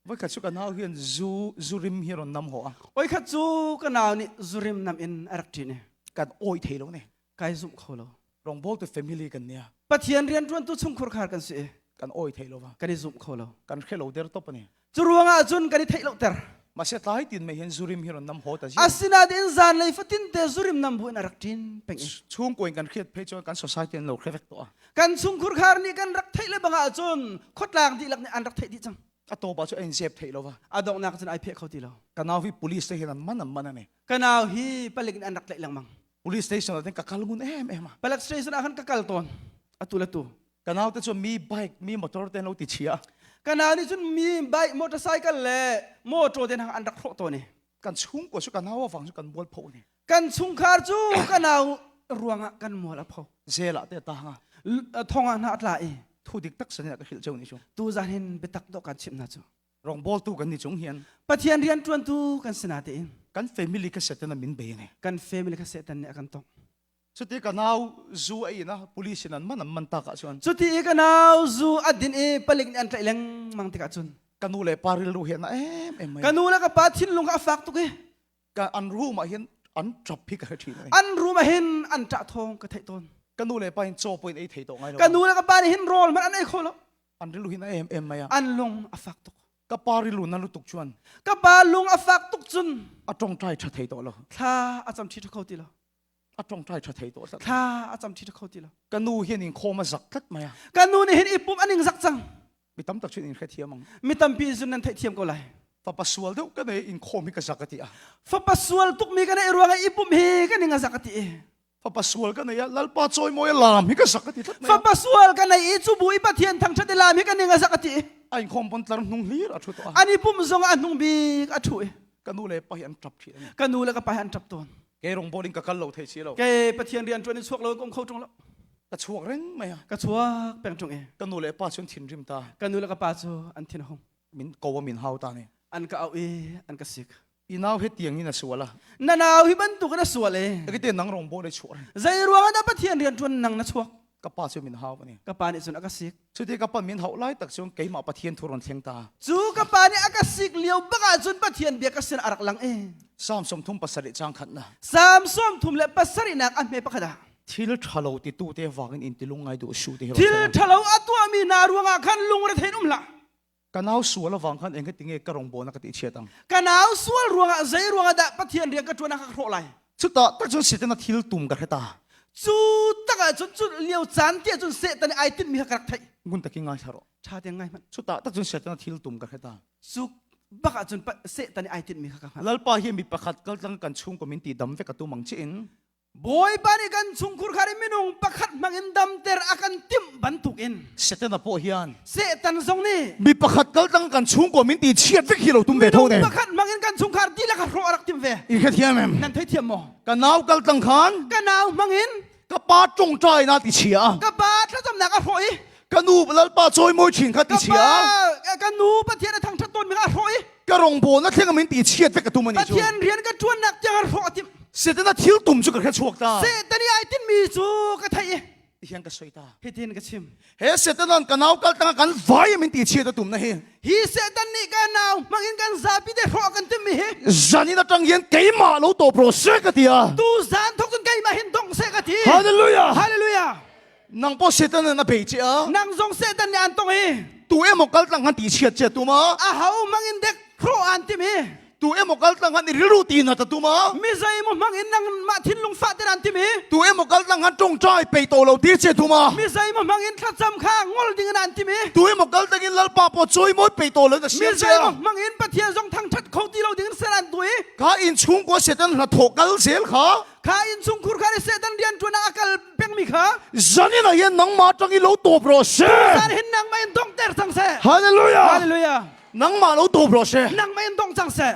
Voikhat cu ka nau hian zu zurim hi rawn nam haw a. Voikhat cu ka nau nih zurim nam in a rak ṭin i. Kan awi thei lo ne. Kai zumh kho lo. Rawngbawltu family kan nia. Pathian rianṭuantu chungkhur khar kan si i. Kan awi thei lo va. Kan i zumh kho lo. Kan hre lo der top ani. Cu ruangah cun kan i theih loter. Mahse tlai tin mai hian zurim hi rawn nam haw ta zi. Asinain zanlei fatin te zurim nam bu in a rak ṭin peng i. Chungkaw in kan hriat phei chuan kan society an lo hre vek tawh a. Kan chungkhur khar nih kan rak theih le bangah cun khuatlang dihlak nih an rak theih dih cang. A tawp ah cu a in zep theih lo va. A donghnak cun ai pheh kho ti lo. Ka nau hi police te hian an man an man ani. Ka nau hi palik nih an rak tlaih lengmang. Police station ah ka kal ngun em em a. Palek station ah khan ka kal tawn. Atu le tu. Ka nau te chu mi bike mi motor te lo ti chia. Ka nau nih cun mi bike motorcycle le motor te hang an rak hrawh tawn i. Kan chungkua cu ka nau awang cu kan mual pho ni. Kan chungkhar cu ka nau ruangah kan mual a pho. Zel ah te ta hanga. Thong ah hna a tla i. Thu dik tak san ka hrilh cheu ni chu. Tu zan hin biatak dawh kan chimh hna cu. Rawngbawltu kan ni chung hian. Pathian rian ṭuantu kan si natein. Kan family kha Satan a min bei ne. Kan family kha Satan nih a kan tongh. Cuti ka nau zu a in a police in an man an man tak ah cun. Cuti i ka nau zu a din i palik nih an tlaih lengmang tikah cun. Ka nu le pa rilru hi na em em mai. Ka nu le ka pa thinlung kha a fak tuk i. Ka an room ah hin an ṭap hi ka hre ṭhin. An room ah hin an ṭah thawng ka theih tawn. Ka nu le pa hin chaw pawh in ei thei tawh ngai lo. Ka nu le ka pa nih hin rawl hmanh an ei kho lo. An rilru hin a em em mai a. An lung a fak tuk. Ka pa rilru na lutuk chuan. Ka pa lung a fak tuk cun. A ṭongṭai ṭha thei tawh lo. Thla a cam ṭhi ṭha kho ti lo. A ṭongṭai ṭha thei tawh tlat. Thla a cam ṭhi ṭha kho ti lo. Ka nu hian in khawm a zak tlat mai a. Ka nu nih hin i pum an ing zak cang. Mi tam tak cun in hrethiam ang. Mi tampi cun nan theihthiam ko lai. Fapa sual deuh ka nei in khawm hi ka zak a ti a. Fapa sual tuk mi ka nei ruangah i pum hi ka ning a zak a ti. Fapa sual ka nei a lalpa chawimawi a lam hi ka zak a ti tlat mai. Fapa sual ka nei i cu bu i Pathian thangṭhat i lam hi ka ning a zak a ti. A inkhawm pon tlar hnung hlir a ṭhu tawh a. An i pum zong ah a hnung bik a ṭhu i. Ka nu le pa hi an ṭap ṭhi ani. Ka nu le ka pa hi an ṭap tawn. Kei rawngbawl in ka kal lo thei si lo. Kei Pathian rian ṭuan in chuak lo in ka um kho ṭung lo. Ka chuak reng mai a. Ka chuak peng ṭung i. Ka nu le pa cu an thinrim ta. Ka nu le ka pa cu an thin a hung. Min ko a min hau ta ni. An ka auh i an ka sik. I nau he tiang in a sual a. Na nau hi bantuk in a sual e. Kite nang rong bo le chuak. Zei ruang ah dah Pathian rian ṭuan nang na chuak? Ka pa cu min hau ani. Ka pa nih cun a ka sik. Cuti ka pa min hau lai tak cun keimah Pathian thu ron thleng ta. Cu ka pa nih a ka sik lio bak ah cun Pathian bia ka sin a rak lang e. Psalm 37 chang khat na. Psalm 37 nak a hme pakhat ah. Thil ṭhalo titu te wangin in tilung ngai duh su ti Thil ṭhalo a tuahmi hna ruangah khan lungre thein um hlah. Ka nau sual avang khan eng tinge ka rawng bona ka ti chiat ang. Ka nau sual ruangah zei ruangah dah Pathian rian ka ṭuan ah ka hrawh lai. Chuta tak cun Satan a thil tum ka hre ta. Cu tak ah cun cu lio caan te cun Satan ai tinh mi kha ka rak theih. Ngun takin ngai tharo. Ṭha te ngai hmanh. Chuta tak cun Satan a thil tum ka hre ta. Cu bak ah cun Satan ai tinh mi kha ka hngalh. Lalpa hi mi pakhat kaltlang kan chung ko min ti dam ve ka tu mang chi in. Bawipa nih kan chungkhur khar in minung pakhat hmangin damter a kan timh bantukin Satan a pawh hian Satan zong nih mi pakhat kaltlang kan chungkaw min ti chiat vek hi lo tum ve tho ne. Minung pakhat hmangin kan chungkhar dihlak a hrawh a rak tim ve. I hrethiam em? Nan theithiam maw? Ka nau kaltlang khan Ka nau hmangin ka pa tongtai na ti chia. Ka pa thlacamnak a hrawh i Ka nu lalpa chawimawi thin kha ti chia. Ka nu Pathian a thangthat tawn mi kha a hrawh i Ka rawngbawl na thleng min ti chiat vek ka tum ani chu. Pathian rian ka ṭuannak tiang a hrawh a timh. Satan a thil tum chu ka hre chuak ta. Satan i ai tinmi cu ka theih i Hian ka soi ta. Hitin ka chim. He Satan an ka nau kal tanga kan vai min ti chiat a tum na hi. Hi Satan nih ka nau hmangin kan zapi te hrawh kan timmi hi. Zanin atang hian keimah lo to pro se ka tia. Tu zan thok cun keimah hin dong se ka ti. Hallelujah. Hallelujah. Nang pawh Satan an a bei che a. Nang zong Satan nih an tong i. Tu emaw kal tlang han ti chiat che tum a. A ho mangin dek hrawh an tim hi. Tu emaw kal tlang han i rilru ti na ta tum a. Mi zei maw hmang in nang mah thinlung fah ter an tim hi. Tu emaw kal tlang han tongtai pei to lo tir che tum a. Mi zei maw hmang in thlacam kha ngol ding in an tim hi. Tu emaw kal tang in lalpa paw chawi mawi pei to lo na siam Mi zei maw hmang in Pathian zong thangthat kho ti lo ding in ser an tu hi. Kha in chungkua Satan hla tho kal zel kha. Kha in chungkhur kha Satan rian tuan ah a kal pengmi kha. Zanin ah hian nangmah tang i lo tawp rawh se. Zan hin nangmah in dongter cang seh. Hallelujah. Hallelujah. Nangmah lo tawp rawh se. Nangmah in dong cang seh.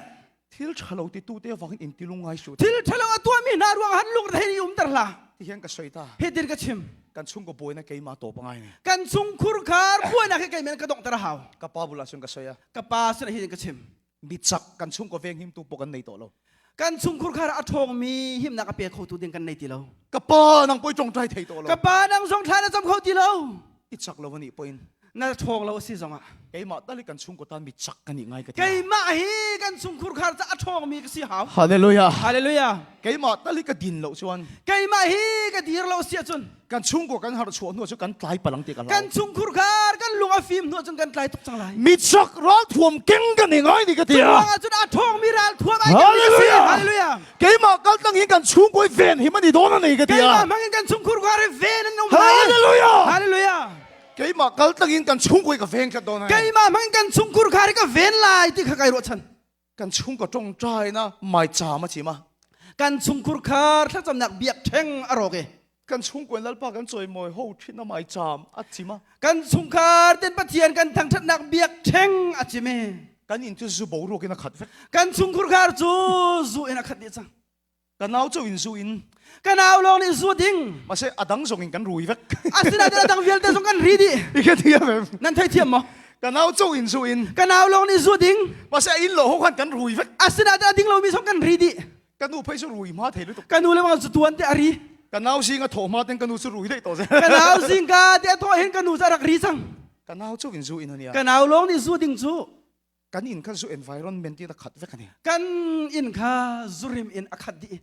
Thil ṭhalo titu te vangin in tilung ngai su. Thil ṭhalo a tuahmi hna ruang han lung rei i umter hlah. Ti hian ka soi ta. Hitin ka chim. Kan chhungkaw buaina keimah tawp a ngai ni. Kan chungkhur khar buainak hi kei men ka donghter a hau. Ka pa bulah chuan ka sawi a. Ka pa sinah hin ka chim. Mi chak kan chhungkaw veng himtu pawh kan nei tawh lo. Kan chungkhur khar a ṭhawngmi himnak a pe khotu ding kan nei ti lo. Ka pa nang pawh i ṭawngṭai thei tawh lo. Ka pa nang zong thla na cam kho ti lo. I chak lo a nih pawhin. Na ṭhawng lo a si zongah. Keimah tal hi kan chungkaw tan mi chak ka nih ngai ka ti. Keimah hi kan chungkhur khar ca a ṭhawngmi ka si hau. Hallelujah. Hallelujah. Keimah tal hi ka din lo chuan. Keimah hi ka dir lo si ahcun. Kan chungkaw kan harh chuah hnu ah cun kan tlai palang ti ka hlau. Kan chungkhur khar kan lung a fim hnu ahcun kan tlai tuk cang lai. Mi chak ralthuam keng kan i ngai ni ka ti a. Curuangah cun a ṭhawngmi ralthuam ai keng mi ka si. Hallelujah. Keimah kaltlang hin kan chungkaw i ven him an i dawn a nei ka ti a. Keimah hmang in kan chungkhur khar i ven an um lai. Hallelujah. Hallelujah. Keimah kaltlang in kan chungkaw i ka ven khat dawn ai. Keimah hmang in kan chungkhur khar i ka ven lai ti kha kai ruahchan. Kan chungkaw ṭawngṭainak maicham a chim a. Kan chungkhur khar thlacamnak biakṭheng a rawk i. Kan chungkaw in Lalpa kan cawimawi ho ṭhin a maicham a chim a. Kan chungkhar ten Pathian kan thangṭhatnak biakṭheng a chim i. Kan inn cu zu boruak in a khat vek. Kan chungkhur khar cu zu in a khat dih cang. Ka nau cu in zu in. Ka nau lawng nih zu ding. Mase a dang zong in kan rui vek. Asinain a dang vialte zong kan ri dih. I ka thiam em. Nan thei thiam maw? Ka nau cu in zu in. Ka nau lawng nih zu ding. Mase a inn lo ho khan kan rui vek. Asinain a ding lomi zong kan ri dih. Ka nu phei cu rui ma thei lutuk. Ka nu le mang cu tuan te a ri. Ka nau zing a thawh ma ten ka nu cu rui dei to ze. Ka nau zing ka te a thawh hin ka nu cu a rak ri cang. Ka nau cu in zu in ania. Ka nau lawng nih zu ding cu. Kan inn kha zu environment in a khat vek ani. Kan inn kha zurim in a khat dih.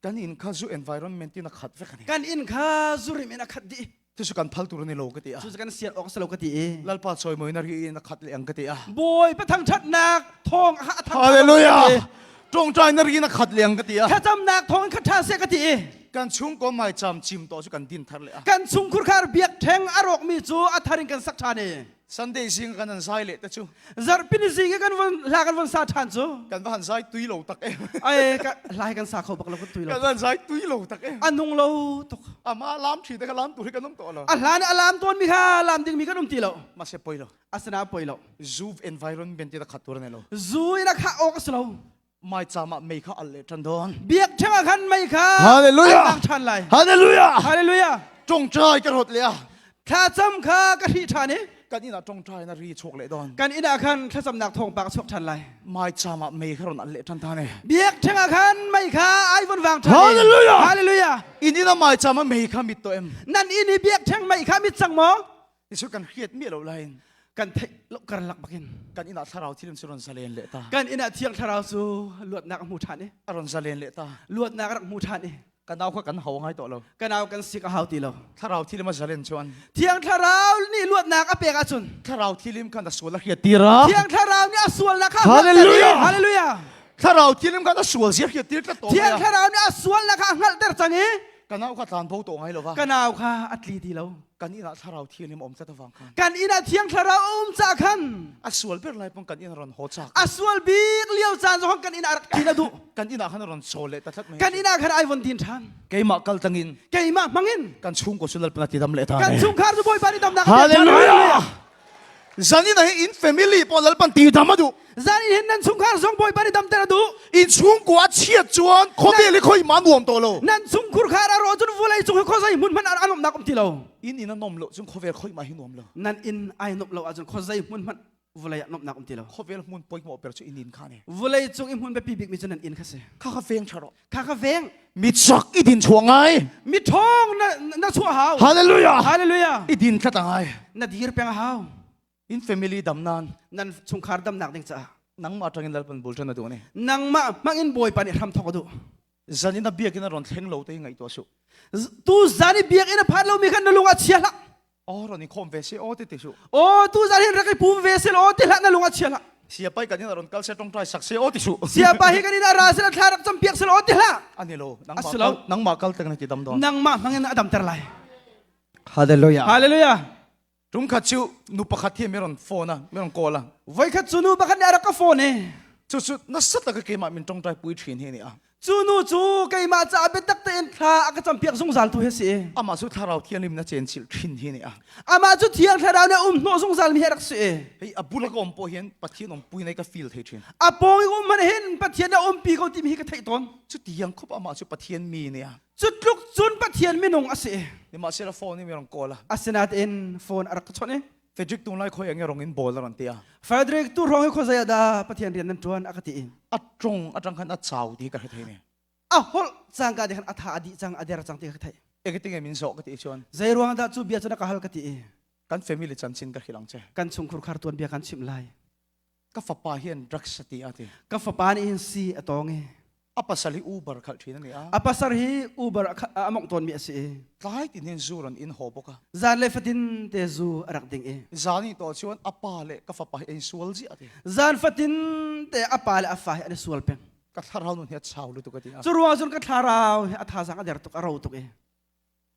Kan inn kha zu environment in a khat vek ani. Kan inn kha zurim in a khat dih. Cucu kan phal tur ani lo ka ti a. Cucu kan sian awk salo ka ti i. Lalpa chawimawi na ri in a khat le ang ka ti a. Bawi pathangthatnak thawng a thang. Hallelujah. Tawngtai na ri in a khat le ang ka ti a. Thlacamnak thawng in khat ṭha seh ka ti i. Kan chungkaw maicham chim to cu kan din thar le a. Kan chungkhur khar biakṭheng a rawkmi cu a thar in kan sak ṭhan i. Sunday zing kan han zai leh te chu. Zarhpini zing i kan von hla kan von sa ṭhan cu. Kan va han zai tui lo tak em. Ai ka hlai kan sa kho bak lo kan tui lo. Kan van zai tui lo tak em. A nung lo tuk. Ama lam ṭhi te ka lam tur hi kan um to lo. A hlan a lam tawn mi kha lam ding mi kan um ti lo. Mase poi lo. Asana poi lo. Zu environment ti khat tur ne lo. Zu in a kha ok a lo. Mai chama mei kha al le ṭan don. Biak ṭheng ah khan mei kha Hallelujah. an ṭhan lai. Hallelujah. Hallelujah. Ṭongṭai ka rot le a. Thlacam kha ka hrih ṭhan i Kan inn ah ṭongṭai na ri chuak le don. kan inn ah khan thlacamnak thawngpang a chuak ṭhan lai. Mai chama mei kha ron al le ṭhan ta ne. Biak ṭheng ah khan mei kha ai von vang ṭhan i. Hallelujah. Hallelujah. In inn ah mai chama mei kha mit to em. Nan inn i biak ṭheng mei kha mit cang maw? Isu kan hriat mi lo lain. Kan theih lo karlak bakin. Kan inn ah thlarau thil cu ron zalen le ta. Kan inn ah thiang thlarau cu luatnak a hmu ṭhan i. A ron zalen le ta. Luatnak a rak hmu ṭhan i. Ka nau kha kan hau ngai to lo. Ka nau kan sik a hau ti lo. Thlarau thilim a zalen chuan. Thiang thlarau nih luatnak a pek ahcun. Thlarau thilim khan a sual a hriat tira. Thiang thlarau nih a sualnak kha Hallelujah. Hallelujah. Thlarau thilim khan a sual zia hriat tir tlat to. Thiang thlarau nih a sualnak kha a hngalhter cang i. Ka nau kha tlan bo to ngai lo va. Ka nau kha a tli ti lo. Kan inn ah thlarau thianghlim a um tlat avang khan. Kan inn ah thiang thlarau a um ca khan. A sual ber lai pong kan inn a ron haw chak. A sual bik lio caan zong kan inn ah rak thin a duh. Kan inn ah khan a ron chawl le ta tlat mai. Kan inn ah khan ai von din than. Keimah kal tangin. Keimah hmangin. Kan chungkaw cu Lalpa ti dam le ta. Kan chungkhar cu Bawipa nih damnak Hallelujah. Zanin ah in family pawh Lalpan ti dam a duh. Zanin hin nan chungkhar zong Bawipa nih damter a duh. In chungkua a chiat chuan khawvel hi khoi ma nuam to lo. Nan chungkhur khar a rawh cun vulei cung hi khuazei hmun hmanh an umnak um ti lo. In in a nom lo cun khawvel khoi ma hi nuam lo. Nan inn ai nomh lo ahcun khuazei hmun hmanh vulei ah nomhnak um ti lo. Khawvel hmun poimawh ber cu in inn kha ne. Vulei cung i hmun biapi bik mi cu nan inn kha si. Kha kha veng ṭha rawh. Kha kha veng. Mi chak i din chuah ngai. Mi ṭhawng na na chuah hau. Hallelujah. Hallelujah. I din tlat a ngai. Na dir peng a hau. In family dam nan. Nan chungkhar damnak ding caah. Nangmah ṭangin Lalpan bul ṭan a duh ni. Nangmah hmangin Bawipa nih hram thawk a duh. Zan in a biakinn a ron thleng lo te ngaihtuah su. Tu zan i biakinn a phan lomi khan na lung a chia hlah. Aw ron i khawm ve se aw ti ti su. Aw tu zan hin rak i pum ve se aw ti hlah na lung a chia hlah. Siapai kan in a ron kal se tongtai sak se aw ti su. Siapa hi kan in a ra se thla rak cam piak se aw ti hlah. Ani lo nangmah kal nangmah kal teng na ti dam don. Nangmah hmangin a damter lai. Hallelujah. Hallelujah. Tum khat chu nu pakhat hi mi ron phone a mi ron call a. Voi khat chu nu pakhat nih a rak ka phone e. Chu chu na sat ka keimah min tongtai pui thin hi ni a. Cu nu cu keimah caah biatak tein thla a ka campiak zungzal tu hi a si. Amah cu thlarau thianghlim na chenchilh thin hi ni a. Amah cu thiang thlarau nih a um hnawh zungzal mi hi a rak si. Hei a bul a ka um pawh hin Pathian umpui nei ka feel thei thin. A pawng i um hmanh hin Pathian a umpi ko timi hi ka theih tawn. Cu tiang khup amah cu Pathian mi ni a. Cu tluk cun Pathian minung a si. Sihmanhsehlaw phone i mi rong call a. Asinain phone a rak ka chawnh i Frederick tung lai khoi ange rong in ball a ron tia. Frederick tu hrawng hi khuazei ah dah Pathian rian nan ṭuan a ka ti i. A ṭong aṭang khan a chau ti ka hre thei ne. A holh cangka de khan a tha a dih cang a der cang ti ka theih. Eketinge min zawh ka ti chuan. Zei ruang dah cu bia cu na ka hal ka ti i. Kan family chanchin ka hrilh ang che. Kan chungkhur khar tuan bia kan chimh lai. Ka fapa hian drugs a ti a ti. Ka fapa nih hin si a tawng i. A pasal hi Uber khalh ṭhin a ni a. A pasal hi Uber a mongh tawnmi a si i. Tlai tin hin zu ron in haw bawk a. Zan le fatin te zu a rak ding i. Zan i to chuan a pa le ka fapa hi ein sual ziah ti. Zan fatin te a pa le a fa hi an i sual peng. Ka thlarau nun hi a chau lutuk a ti a. Cu ruang cun ka thlarau hi a thazang a der tuk a ro tuk i.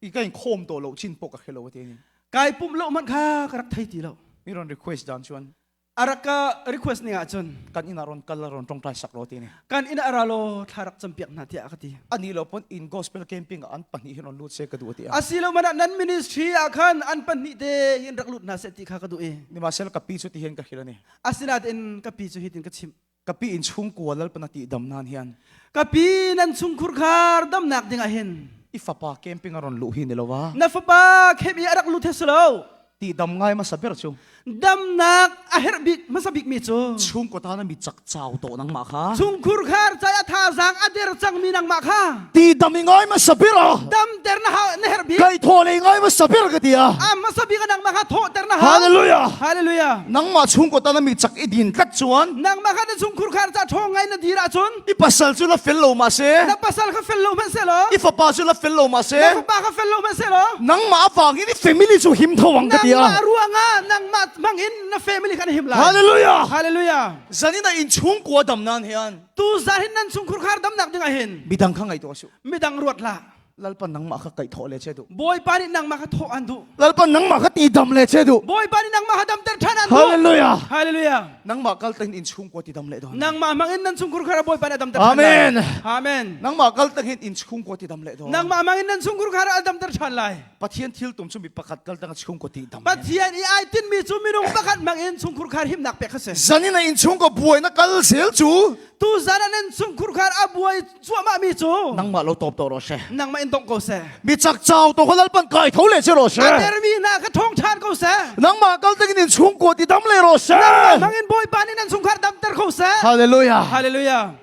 I ka in khawm to lo chin pawh ka hre lo a ti ni. Kai pumh lo hmanh kha ka rak thei ti lo. Mi ron request dan chuan A rak ka request ning ahcun kan inn ah ron kal ron tongtai sak ro ti ni. Kan inn ah ra law thla rak campiak hna tiah a ka ti. Ani lo pon in gospel camping ah an pahnih hin ron lut se ka duh ti a. Asi lo man ah nan ministry ah khan an pahnih te hin rak lut hna seh ti kha ka duh i. Nimasel ka pi cu ti hin ka hrilh ani. Asinain ka pi cu hitin ka chimh. Ka pi in chungkua lalpan a tih dam nan hian. Ka pi nan chungkhur khar damnak ding ah hin. I fapa camping a ron luh hi ni lo wa. Na fapa camp i a rak lut he si lo. Ti dam ngai hmasa ber cu. Damnak a herh bik hmasa bik mi cu. Chungkaw tan a mi chak chau tawh nangmah kha. Chungkhur khar cai a thazaang a der cangmi nangmah kha. Ti dam i ngai hmasa ber a. Damter na na herh bik. Kai thaw lei ngai hmasa ber ka ti a. A hmasa bik a nangmah kha thawhter na hau. Hallelujah. Hallelujah. Nangmah chungkaw tan a mi chak i din tlat chuan. Nangmah kha na chungkhur khar ca ṭhawng ngai na dir ahcun. I pasal cu la fel lo mah se. Na pasal kha fel lo hmanh seh law. I fapa cu la fel lo mah se. Na fapa kha fel lo hmanh seh law. Nangmah avang in i family cu him tho ang ka ti a. Nangmah ruangah nangmah hmang in na family kha na him lai. Hallelujah. Hallelujah. Zanin ah in chungkua dam nan hian. Tu zan hin nan chungkhur khar damnak ding ah hin. Midang kha ngaihtuah su. Midang ruat hlah. Lalpa nangmah kha kaih thawh le che duh. Bawipa nih nangmah kha thawh an duh. Lalpa nangmah kha ti dam le che duh. Bawipa nih nangmah kha damter ṭhan an duh. Hallelujah. Hallelujah. Nangmah kal tangin in chungkua ti dam le dawn. Nangmah hmang in nan chungkhur khar Bawipa nih a damter ṭhan. Amen. Amen. Nangmah kal tangin in chungkua ti dam le dawn. Nangmah hmang in nan chungkhur khar a damter ṭhan lai. Pathian thil tum cu mi pakhat kal tang chungkua ti dam. Pathian i ai tinmi cu minung pakhat hmang in chungkhur khar himnak pek kha si. Zanin ah in chungkua buai na kal zel cu. Tu zan ah nan chungkhur khar a buai cuahmah mi cu nangmah lo tawp to ro she nangmah in dong ko seh mi chak chau to kholal pan kai tho le che ro she a dermi hna kha thong than ko seh nangmah kal takin in chungkua ti dam le ro she nang in bawipa nih nan chungkhar damter ko seh hallelujah hallelujah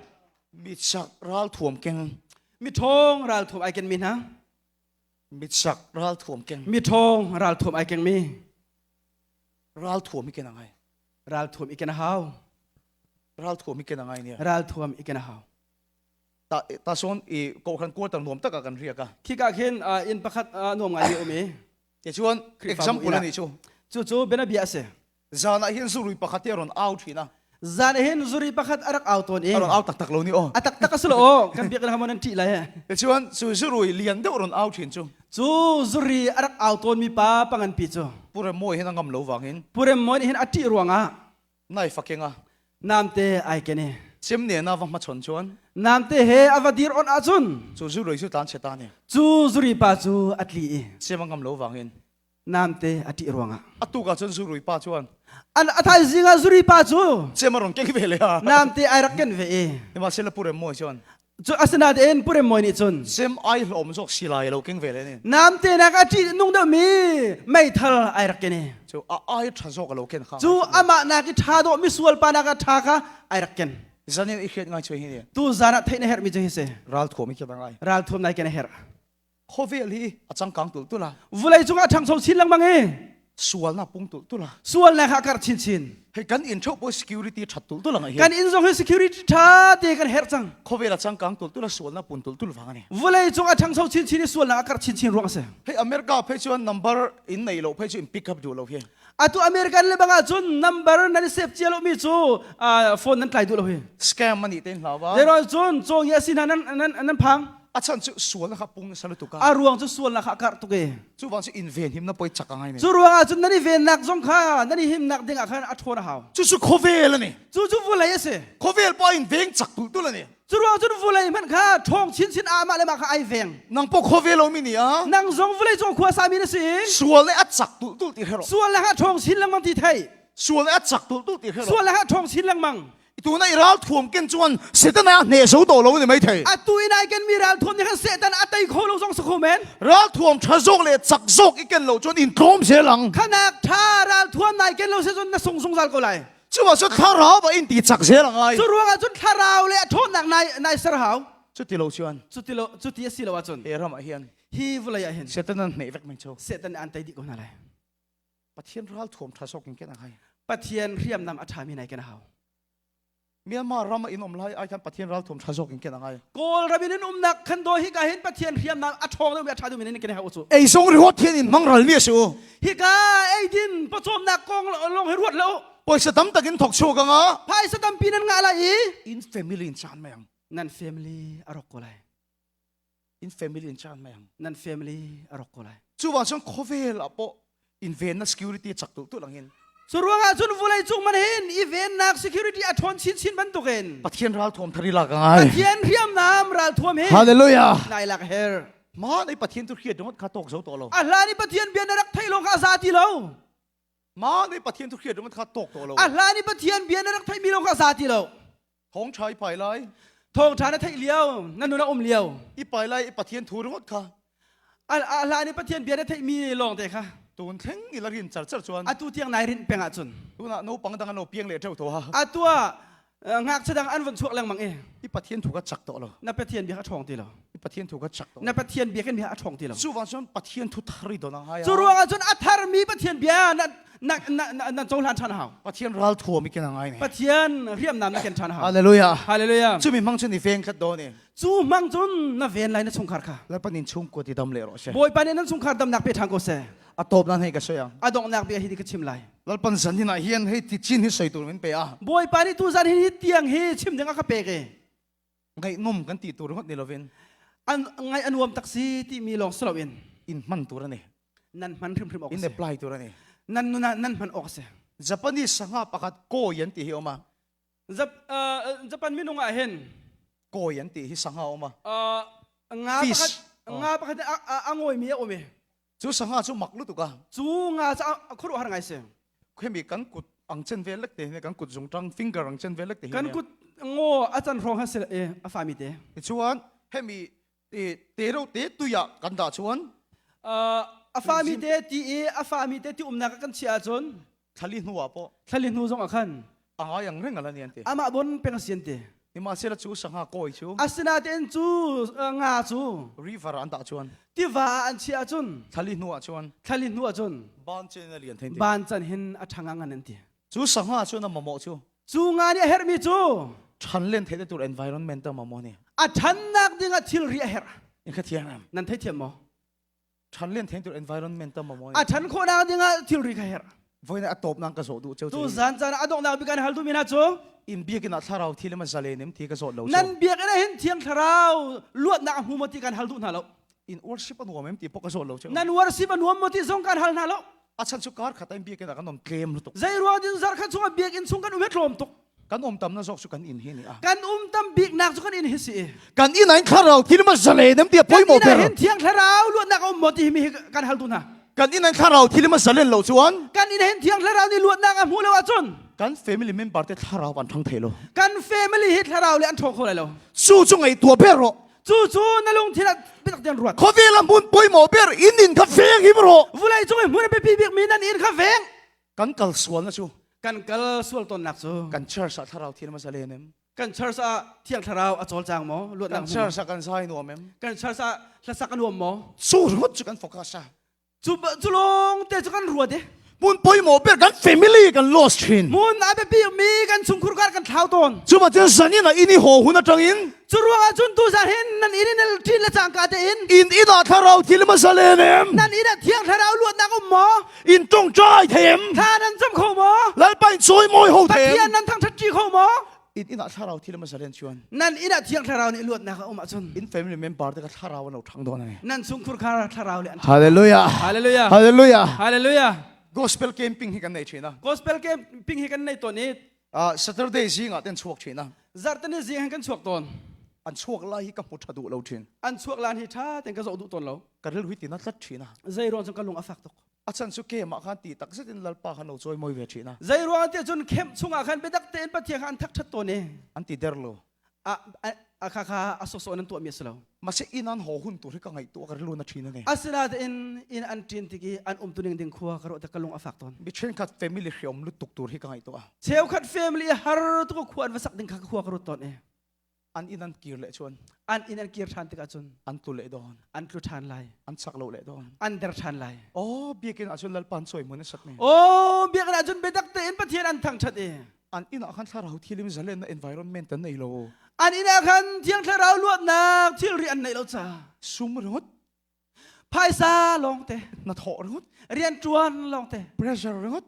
mi chak ral thuam keng mi thong ral thuam ai ken mi hna mi chak ral thuam keng mi thong ral thuam ai keng mi ral thuam i ken angai ral thuam i ken a hau ral thuam i ken angai nia ral thuam i ken a hau Ta ta sawn i kohhran quarter nuam taka kan riak a. Khika khin inn pakhat nuam ngai mi um i. Te chuan example ani chu. Cu cu bianabia a si. Zan ah hin zurui pakhat te ron au thin a. Zan hin zuri pakhat a rak au tawn i. A ron au taktak lo ni aw. A taktak a si lo aw. Kan biakinn hamon an ṭih lai he. Te chuan cu zurui lian deuh ron au thin chu. Cu zuri a rak au tawn mi pa pangan pi cu. Purem moi hin a ngam lo wangin. Purem moi hin a ṭih ruangah Nai faking a. Namte ai ken i. Cem nen a va hmachon chuan. Namte he a va dir on ahcun. Cu zurui cu tlan cheta ni. Cu zuri pa cu a tli i. Cem a ngam lo wangin. Namte a ṭih ruangah. A tuk ahcun zurui pa chuan. An a thaizing ah zuri pa cu. Cem a ron keng ve le a. Namte ai rak ken ve i. Sihmanhsehlaw purem mawi chuan. Cu asinain purem mawi nih cun. Cem ai hlawm zawk silai lo keng ve le ni. Namte nak a ṭih nung deuh mi meithal ai rak ken i. Cu a ai ṭha zawk a lo ken kha. Cu amah nak i ṭha dawh misual pa nak a ṭha kha ai rak ken. Zanin i hriat ngai chu hi ni. Tu zan ah theih na herh mi cu hi si. Ral thuam i ken ngai. Ral thuam nai ken a herh. Khawvel hi a changkang tul tul a. Vulei cungah ṭhangcho chin lengmang i. Sualnak pung tul tul a. Sualnak ha karh chinchin. Hei kan inn theu pawh security that tul tul ang hi. Kan inn zong hi security tha te kan herh cang. Khawvel a changkang tul tul a sualnak pun tul tul vang ani. Vulei cung a ṭhangcho chinchin i sualnak a karh chinchin ruang a si. Hei America phei chuan number in nei lo phei chu in pick up duh lo hi. Atu American le bangah cun number nan i save cia lo mi cu phone nan tlai duh lo hi. Scam ani ten hlawa. Leron cun caw ngi a si hna nan nan nan phang. A chhan chu sualna kha pung nasa lutuk a. A ruang chu sualna kha a karh tuk e. Chuvang chu invenhimna pawh i chak a ngai nei. Cu ruangah cun nan i vennak zong kha nan i himnak dingah khan a ṭhawn a hau. Cu cu khawvel a ni. Cu cu vulei a si. Khawvel pawh a inveng chak tulh tulh a ni. Cu ruang cun vulei hmanh kha ṭhawng chinchin ah amah le mah kha ai veng. Nang pawh khawvel a ummi ni a. Nang zong vulei cung khua sami na si. Sual le a chak tulh tulh ti hre rawh. Sual le kha ṭhawng chin lengmang ti thei. Sual le a chak tulh tulh ti hre rawh. Sual le kha ṭhawng chin lengmang. Tuna i ralthuam ken chuan Satan a hneh zo tawh lo ni mai thei. Atu in ai ken mi ralthuam nih khan Satan a tei kho lo zong si kho men. Ralthuam tha zawk le chak zawk i ken lo chuan in tlawm zel ang. Khanak tha ralthuam nai ken lo se cun na sung zungzal ko lai. Cuba cu thlarau ah in ti chak zel angai. Cu ruangah cun thlarau le a ṭhawnnak nai nai ser hau. Cuti lo chuan. Cuti lo cuti a si lo ahcun. He ram ah hian. Hi vawlei ah hin. Satan an hneh vek mai chu. Satan an tei dih ko hna lai. Pathian ralthuam ṭha sawk in ken a ngai. Pathian hriamnam a ṭhami nai ken a hau. Myanmar ram ah in um lai ai khan Pathian ralthuam ṭha zawk in ken a ngai. Kawl ram in in umnak khan do hika hin Pathian hriamnam a ṭhawng deuhmi a ṭha deuhmi in ken hau cu. Ei zong riwat thian in hmang ral mi a si u. Hika eidin pawcawmnak kong lawng hi ruat lo. Pawisa tam takin thok chuak anga. Phaisa tampi nan ngah lai i. In family in caan mai ang. Nan family a rawk ko lai. In family in caan mai ang. Nan family a rawk ko lai. Cu bang cun khawvel ah pawh in vennak security chak tulh tulh angin. Cu ruangah cun vulei cung man hin i vennak security a ṭhawn chinchin bantukin Pathian ralthuam thari lak a ngai. Pathian hriamnam ralthuam hi Hallelujah. nai lak her. Ma nei Pathian tu hriat ringot kha tawk zo to lo. A hlan i Pathian bia na rak theih lawng kha a za ti lo. Ma nei Pathian tu hriat ringot kha tawk to lo. A hlan i Pathian bia na rak theih mi lawng kha a za ti lo. Thawngṭha i pai lai. Thawngṭha na theih lio, na nun a um lio. I pai lai i Pathian thu ringawt kha. A hlan i Pathian bia na theihmi lawng te kha. Tun thleng i la rin char char chuan. Atu tiang nai rinh peng ahcun. Tunah naupang dang an lo piang leh ṭheu tho ha. Atu ah ngakchia dang an vun chuak lengmang i. I Pathian thu kha chak tawh lo. Na Pathian bia kha ṭhawng ti lo. I Pathian thu kha chak tawh. Na Pathian bia kan bia a ṭhawng ti lo. Cu vang cun Pathian thu thar i don a ngai. Cu ruangah cun a tharmi Pathian bia na na na na cohlan ṭhan hau. Pathian ral thuam i ken a ngai ne. Pathian hriamnam na ken ṭhan hau. Hallelujah. Hallelujah. Cu mi hmang cun i veng khat dawn i. Cu hmang cun na ven lai na chungkhar kha. Lalpa nin chungkua ti dam le rawh seh. Bawipa nih nan chungkhar damnak pe ṭhan ko seh. A tawp nan hei ka soi ang. A donghnak bia hi ka chim lai. Lalpan zan hin ah hian hei ti chin hi soi tur min pe a. Bawipa nih tu zan hin hi tiang hi chim ding a ka pek i. Ngaihnawm kan ti tur ringawt ni lovin. An ngaih a nuam tak si timi lawng si loin. In hman tur ani. Nan hman hrimhrim awk In apply tur ani. Nan nuna nan hman awk si. Japanese sangha pakhat koi an ti hi oma. Zap, uh, Japan minung ah hin koi an ti hi sangha oma. Uh, nga pakhat nga pakhat a ngoi mi a um i. Cu sangha cu mak lutuk a. Cu nga cu a khuaruahhar ngai si. Khemi kan kut ang chen vel lek te hi kan kut zungtang finger ang chen vel lek te hi. Kan kut ngo a can hrawng ha si e a fami te. Chuan hemi te ro te tuya kan dah chuan a fami te ti i a fami te ti umnak kan chia ahcun thlali hnuah pawh thlali hnu zong ah khan a ngai ang reng ala ni an ti amah bon peng asian te Nimahsela cu sangha kawi cu asinain cu nga cu river an dah chuan tiva ah an chiah ahcun thlali hnu ah chuan thlali hnu ahcun ban chen a lian thein ti ban can hin a ṭhang ngan an ti cu sangha cun a mamawh cu cu nga nih a herhmi cu ṭhan len theih tur environment a mamawh ni a ṭhannak ding ah thilri a herh in kha thiam em nan thei thiam maw ṭhan len theih tur environment a mamawh a ṭhan khawhnak ding ah thilri kha herh voina a tawp nang ka zawh duh cheu tu zan caan a donghnak bik an hal duhmi hna cu in biakinn ah thlarau thil ma zalen em ti ka zawt lo nan biakinn ah hin thiang thlarau luatnak a hmu maw ti kan hal duh hna lo in worship a nuam em ti pawh ka zawt lo cheu nan worship a nuam maw ti zong kan hal hna lo a chan chu kar khat in biakinn ah kan om tlem lutuk zei ruang din zar khat chungah biakinn chung kan um he tlawm tuk Kan um tam na zawk cu kan inn hi ni a. Kan um tam bik nak cu kan inn hi si. Kan inn ah hin thlarau thil ma zalen em ti a poi mo ber. Kan inn ah hin thiang thlarau luatnak a um maw ti hi mi hi kan hal tu hna. Kan inn ah hin thlarau thil ma zalen lo chuan. Kan inn ah hin thiang thlarau nih luatnak a hmu lo ahcun. Kan family member te thlarau an thang thei lo. Kan family hi thlarau le an ṭhawng kho lai lo. Cu cu ngaihtuah ber rawh. Cu cu na lungthin ah biatak tein ruat. Khawvel ah hmun pawimawh ber inn in kha veng him rawh. Vulei cung i hmun a biapi bikmi nan inn kha veng. Kan kal sual na cu. Kan kal sual tawnnak cu. Kan church ah thlarau thian hmasa len em. Kan church ah thiang thlarau a cawlcang maw? Luatnak Kan church ah kan zai nuam em. Kan church ah hlasak a nuam maw? Cu ruat cu kan focus a. Cu cu lawng te cu kan ruat e. Mun pawimawh ber kan family kan lost thin. Mun a biapi mi kan chungkhur kar kan thlau tawn. Cu ma cun zanin ah inn i haw hun atangin. Cu ruangah cun tu zan hin nan inn in ṭin le cangka tein. Inn inn ah thlarau thil hmasa len em. Nan inn ah thiang thlarau luatnak um maw? In ṭongṭai them. Thla nan cam kho maw? Lalpa in chawimawi ho them. Pathian nan thangṭhat ṭi kho maw? In inah thlarau thil hmasa len chuan. Nan inah Thiang Thlarau nih luatnak a um ahcun. In family member te kha thlarau an lo ṭhang dawn a ni. Nan chungkhur kha thlarau le an ṭhang. Hallelujah. Hallelujah. Hallelujah. Hallelujah. Gospel camping hi kan nei ṭhin a. Gospel camping hi kan nei tawn i. Saturday zingah ten chuak ṭhin a. Zarhteni zing hin kan chuak tawn. An chuak lai hi ka hmu ṭha duh lo ṭhin. An chuak lan hi ṭha ten ka zoh duh tawn lo. Ka rilru hi tina tlat ṭhin a. Zei ruang cun ka lung a fak tuk. A chan cu kem ah khan ti tak zetin Lalpa khan lo cawimawi ve ṭhin a. Zei ruang tiah cun camp chungah khan biatak tein Pathian kha an thakṭhat tawn i. An ti der lo. A a kha kha a sawsawh nan tuahmi a si lo. Mase inn an haw hun tur hi ka ngaihtuah ka rilru na ṭhin a ni. Asinain inn an ṭin tik i an umtuning ding khua ka ruah tik ka lung a fak tawn. Mi ṭhenkhat family hriam lutuk tur hi ka ngaihtuah. Cheukhat family har tuk khua an va sak ding kha khua ka ruat tawn i. An inn an kir leh cun. An inn an kir ṭhan tikah cun. An tlu leh dawn. An tlu ṭhan lai. An chak lo leh dawn. An der ṭhan lai. Oh, biakinn ah cun Lalpa an cawimawi na sat mi. Oh, biakinn ah cun biatak tein Pathian an thangṭhat i. An inn ah khan thlarau thilim zalennak environment an nei lo. An inn ah khan Thiang Thlarau luatnak thilri an neih lo ca. Sum ringawt. Phaisa lawngte. Hnathawh ringawt. Rianṭuan lawngte. Pressure ringawt.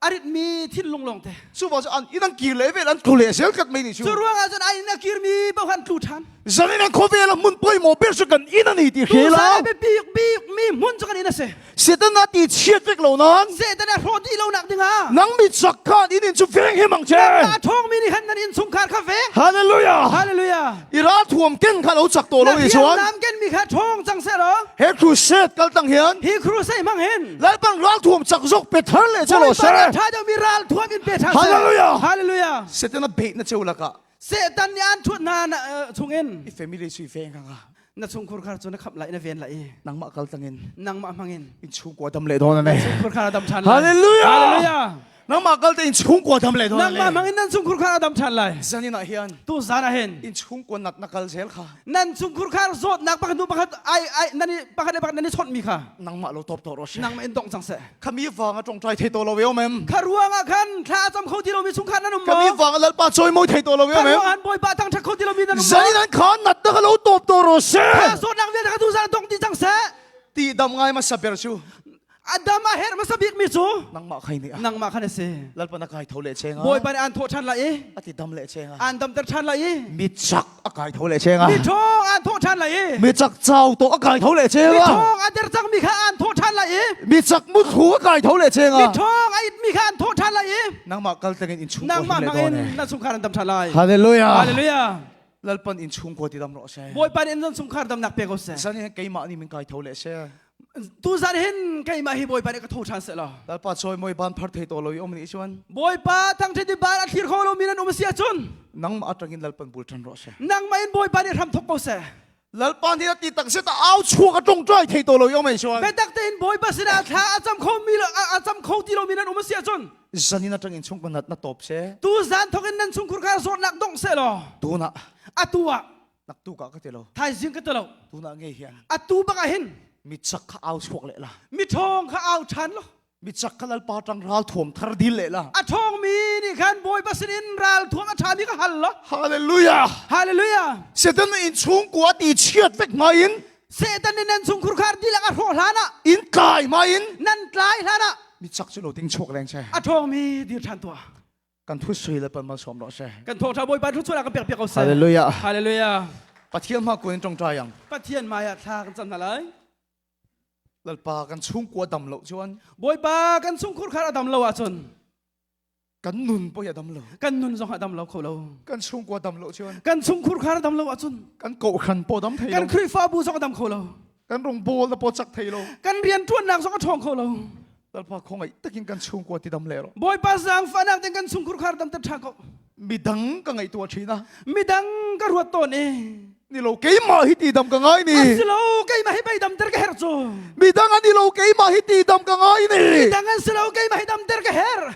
A ritmi thinlung lawngte. Cuba cu an inn an kir le vel an tlu le zel kat mei ni cu. Cu ruangah cun an inn a kirmi paoh an tlu ṭhan. Zanin an khawvel a hmun pawimawh ber cu kan inn a ni ti hre la. Tu bik bik mi hmun cu kan inn a si. Satan a ti chiat vek lo nan. Satan a hrawh dih lo nak dingah. Nang mi chak khan inn in cu veng him ang che. Nangmah ṭhawng mi nih khan nan innchungkhar kha veng. Hallelujah. Hallelujah. I ral thuam ken kha lo chak to lo i chuan. Na ken mi kha ṭhawng cang seh law. He crusade kal tang hian. Hi crusade hmang hin. Lalpan ral thuam chak zok pe thar le che lo se. Ṭha deuh mi ral thuam in pe ṭha seh. Hallelujah. Hallelujah. Satan a bait na cheu laka. Satan nih an ṭhut hna chungin. I family sui veng anga. Na chungkhur khar cu na khamh lai na ven lai i. Nangmah kal tangin. Nangmah hmangin. In chungkua dam le dawn ane. Chungkhur khar a dam ṭhan lai. Hallelujah. Hallelujah. Nangmah kal te in chungkua dam le dawn ane. Nangmah hmangin nan chungkhur khar a dam ṭhan lai. Zanin ah hian. Tu zan ah hin. In chungkua nat na kal zel kha. Nan chungkhur khar zawtnak pakhat hnu pakhat ai ai nan i pakhat le pakhat nan i chawnh mi kha. Nangmah lo top to ro she. Nangmah in dong cang seh. Khami vang a ṭongṭai thei to lo ve mem. Kha ruangah khan thla a cam kho ti lomi chungkhar nan um maw? Khami vang a lalpa cawimawi thei to lo ve Kha mem. ruangah han Bawipa thangṭhat kho ti lomi nan um maw? Zanin an khan nat na ka lo top to ro she. Kha zawtnak vialte kha tu zan dong ti cang seh. Ti dam ngai ma saber chu. Adam a herh hmasa bikmi cu Nangmah khai ni a. nangmah khan a si. Lalpa na kai tho le chenga. Bawipa nih an thawh ṭhan lai i A ti dam le chenga. an damter ṭhan lai i Mi chak a kai tho le chenga. mi ṭhawng an thawh ṭhan lai i Mi chak chau to a kai tho le mi chenga. ṭhawng a der cangmi kha an thawh ṭhan lai i Mi chak mu thu a kai tho le chenga. mi ṭhawng a itmi kha an thawh ṭhan lai i Nangmah kal tlangin in chung nangmah hmangin na chungkhar an dam ṭhan lai. Hallelujah. Hallelujah. Lalpan in chungkhua ti dam rawh seh. Bawipa nih in chungkhar damnak pe ko seh. Zan hin keimah nih min kai tho le seh. Tuzan hin keimah hi Bawipa nih ka tho ṭhan seh law. Lalpa chawimawi ban phar thei to lo i um nih chuan. Bawipa thangṭhat i ban a thlir kho lomi nan um si ahcun. Nangmah aṭangin Lalpan bul ṭan rawh seh. Nangmah in Bawipa nih hram thok ko seh. Lalpa nih a ti tak set au chuak a ṭongṭai thei to lo i um ei chuan. Biatak tein Bawipa sinah thla a cam kho mi a cam kho ti lomi nan um si ahcun. Zanin aṭangin chung nat na top seh. Tuzan thawk in nan chungkhur kha zawtnak dongh seh law. Tunah. Atu ah. Naktuk ah ka ti lo. Thaizing ka ti lo. Tunah ngei hian. Atu bak ah hin. Mi chak kha au chuak leh la. Mi ṭhawng kha au ṭhan lo. Mi chak kha lalpa ṭang ral thuam thar dil leh la. A ṭhawng mi nih khan Bawipa sinin ral thuam a ṭhami kha hal lo. Hallelujah. Hallelujah. Satan in chungkua ti chiat vek ma in. Satan nih nan chungkhur khar dihlak a hrawh hlan ah. In tlai ma in. Nan tlai hlan ah. Mi chak cu lo ding chuak leng che. A ṭhawng mi dir ṭhan tuah. Kan thu sui le pan malsawm rawh seh. Kan thawngṭha Bawipa thluachuah kan pek piak ko seh. Hallelujah. Hallelujah. Pathian hma kun in ṭongṭai ang. Pathian hmai ah thla kan cam hna lai. Lalpa kan chungkua dam lo chuan. Bawipa kan chungkhur khar a dam lo ahcun. Kan nun poi a dam lo. Kan nun zong a dam lo kho lo. Kan chungkua dam lo chuan. Kan chungkhur khar a dam lo ahcun. Kan kohhran po dam thei lo. Kan Khrihfabu zong a dam kho lo. Kan rongbawl na po chak thei lo. Kan rianṭuannak zong a ṭhawng kho lo. Lalpa khawngaih takin kan chungkua ti dam le rawh. Bawipa zaangfahnak ten kan chungkhur khar dam ter ṭha ko. Midang ka ngaihtuah ṭhin a. Midang ka ruat tawn i. Ni lo keimah hi ti dam ka ngai ni. Asilo keimah hi bei dam ter ka herh cu. Midang an ni lo keimah hi ti dam ka ngai ni. Midang an si lo keimah hi dam ter ka herh.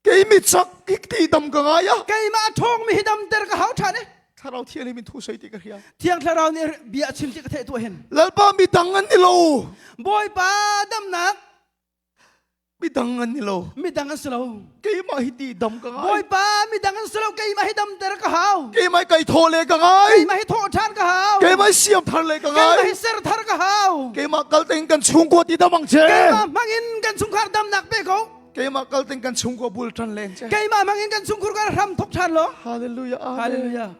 Kei mi chak hi ti dam ka ngai a. Keimah a ṭhawng mi hi dam ter ka hau ṭhan i. Thlarau Thianghlim in thu soi ti ka hria. Thiang Thlarau nih bia a chim ti ka theih tuah hin. Lalpa midang an ni lo. Bawipa damnak. Midang an ni lo. Midang an si lo. Keimah hi ti dam ka ngai. Bawipa midang an si lo keimah hi dam ter ka hau. Keimah kai thaw le ka ngai. Keimah hi thawh ṭhan ka hau. Keimah siam thar le ka ngai. Keimah hi ser thar ka hau. Keimah kal tein kan chungkhua ti dam ang che. Keimah hmangin kan chungkhar damnak pe ko. Keimah kal ten kan chungkua bul ṭan leng che. Keimah hmangin kan chungkhur kan hram thok ṭhan law. Hallelujah. Amen. Hallelujah.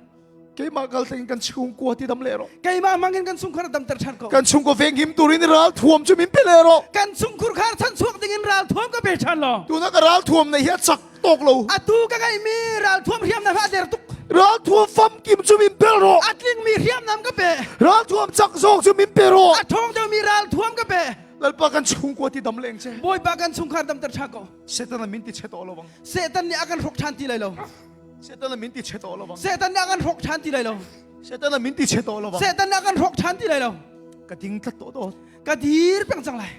Keimah kal ten kan chungkua ti dam leh rawh. Keimah hmangin kan chungkhur damter ṭhan ko. Kan chungkua venghim turin ral thuam chu min pe leh rawh. Kan chungkhur khar chan chuak dingin ral thuam ka pe ṭhan law. Tuna ka ral thuam nei hi a chak tawk lo. Atu ka ngeihmi ral thuam hriamnam a der tuk. Ral thuam famkim chu min pe rawh. A tlingmi hriamnam ka pe. Ral thuam chak zawk chu min pe rawh. A ṭhawng deuhmi ral thuam ka pe. Lalpa kan chungkua ti dam leng che. Bawipa kan chungkhar damter ṭha ko. Satan min ti che tawh lo bang. Satan nih a kan hrok ṭhan ti lai lo. Satan min ti che tawh lo bang. Satan nih a kan hrok ṭhan ti lai lo. Satan min ti che tawh lo bang. Satan nih a kan hrok ṭhan ti lai lo. Ka ding tlat tawh dawn. Ka dir peng cang lai.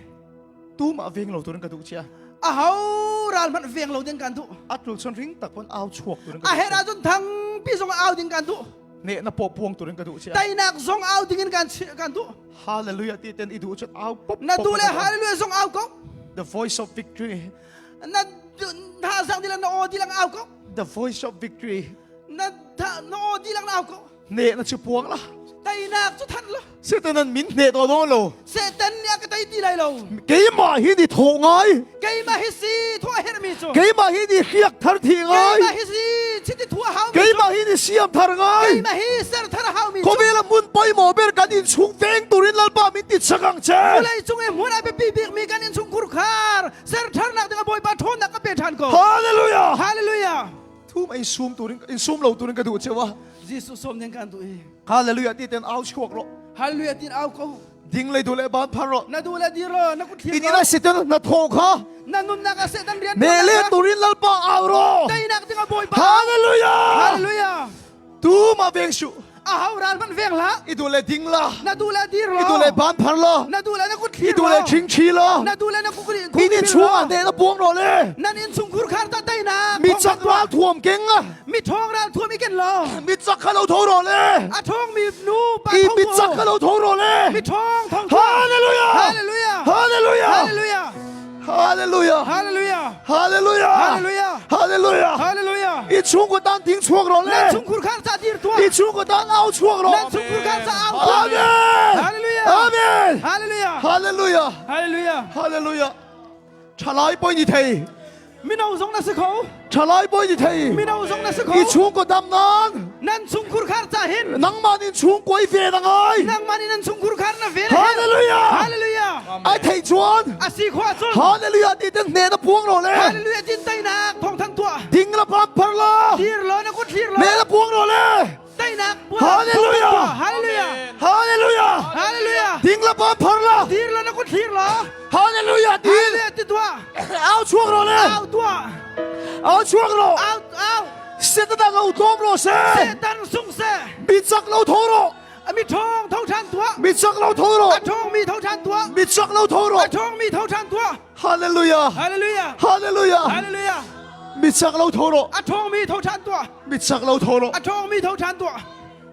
Tumah veng lo turin ka duh chia. A ho ral hmanh veng lo ding kan duh. A tul chon ring tak pon au chuak turin ka A her ahcun thangpi zong au ding kan duh. Ne na pawh puang turin ka duh chia. Teinak zong au ding in kan kan duh. Hallelujah ti ten i duh cun au pop Na duh le hallelujah zong au ko. The voice of victory. Na thazaang dilang na aw dilang au ko. The voice of victory. Na na aw dilang na au ko. Ne na chu puang la. Teinak cu thanh la. Satan an min hne to dong lo. Satan nih a ka tei ti lai lo. Keimah hi ni tho ngai. Keimah hi si thu a herhmi cu. Keimah hi ni hriak thar thi ngai. Keimah hi si chiti thu a haumi cu. Keimah hi ni siam thar ngai. Keimah hi ser thar a haumi cu. Khawvel a hmun pawimawh ber kan inchung veng turin Lalpa min ti chak ang che. Vawlei cung i hmun a biapi bikmi kan inchungkhur khar ser tharnak ding a Bawipa ṭhawnnak ka pe ṭhan ko. Hallelujah. Hallelujah. Thum in sum turin in sum lo turin ka duh chewa. Jesuh sawm ding kan duh i. Hallelujah ti ten au chuak ro. Hallelujah tin au ko. Ding lei duh le ban phar ro. Na duh le dir ro, na kut thlir ro. In ina sitan na tho kha. Na nunnak a Satan rian. Ne le turin Lalpa au ro. Teinak ding a Bawipa. Hallelujah. Hallelujah. Tu ma veng su. A ho ral man veng la. I duh le ding la. Na duh le dir lo. I duh le ban phar lo. Na duh le na kut thlir I duh le thing thi lo. Na duh le na kut In in chung ah ne na buang ro le. Nan in chung khur khar ta teinak. Mi chak ral thuam keng. Mi thong ral thuam i ken lo. Mi chak kha lo tho ro le. A thong mi nu pa I mi chak kha lo tho ro le. Mi thong thong. Hallelujah. Hallelujah. Hallelujah. Hallelujah. Hallelujah. Hallelujah. Hallelujah. Hallelujah. Hallelujah. Hallelujah. I chungkaw tan ding chuak ro le. Nan chungkhur khar ca dir tuah. I chungkaw tan au chuak ro. Nan chungkhur khar ca au tuah. Amen. Hallelujah. Amen. Hallelujah. Hallelujah. Hallelujah. Hallelujah. Thalai poi ni thei. Mino zong na si kho. Thalai poi ni thei. Mino zong na si kho. I chungkaw dam nan. Nan chungkhur khar ca hin. Nangmah nin chungkaw i ve na ngai. Nangmah nin nan chungkhur khar na ve na Hallelujah. Hallelujah. Ai thei chuan. A si khua cun. Hallelujah ti ten hne na puang ro le. Hallelujah tin teinak thong than tuah. Ding la pam phar la. Dir lo na kut thlir lo. Ne na puang ro le. Teinak Hallelujah. Hallelujah. Hallelujah. Hallelujah. Ding la pam phar la. Dir lo na kut thlir lo. Hallelujah din. Hallelujah ti tuah. Au chuak ro le. Au tuah. Au chuak ro. Au au. Satan lo tlawm ro se. Satan sung se. Mi chak lo tho ro. Mi thong tho than tuah. Mi chak lo tho ro. A thong mi tho than tuah. Mi chak lo tho ro. A thong mi tho than tuah. Hallelujah. Hallelujah. Hallelujah. Hallelujah. Mi chak lo tho ro. A thong mi tho than tuah. Mi chak lo tho ro. A thong mi tho than tuah.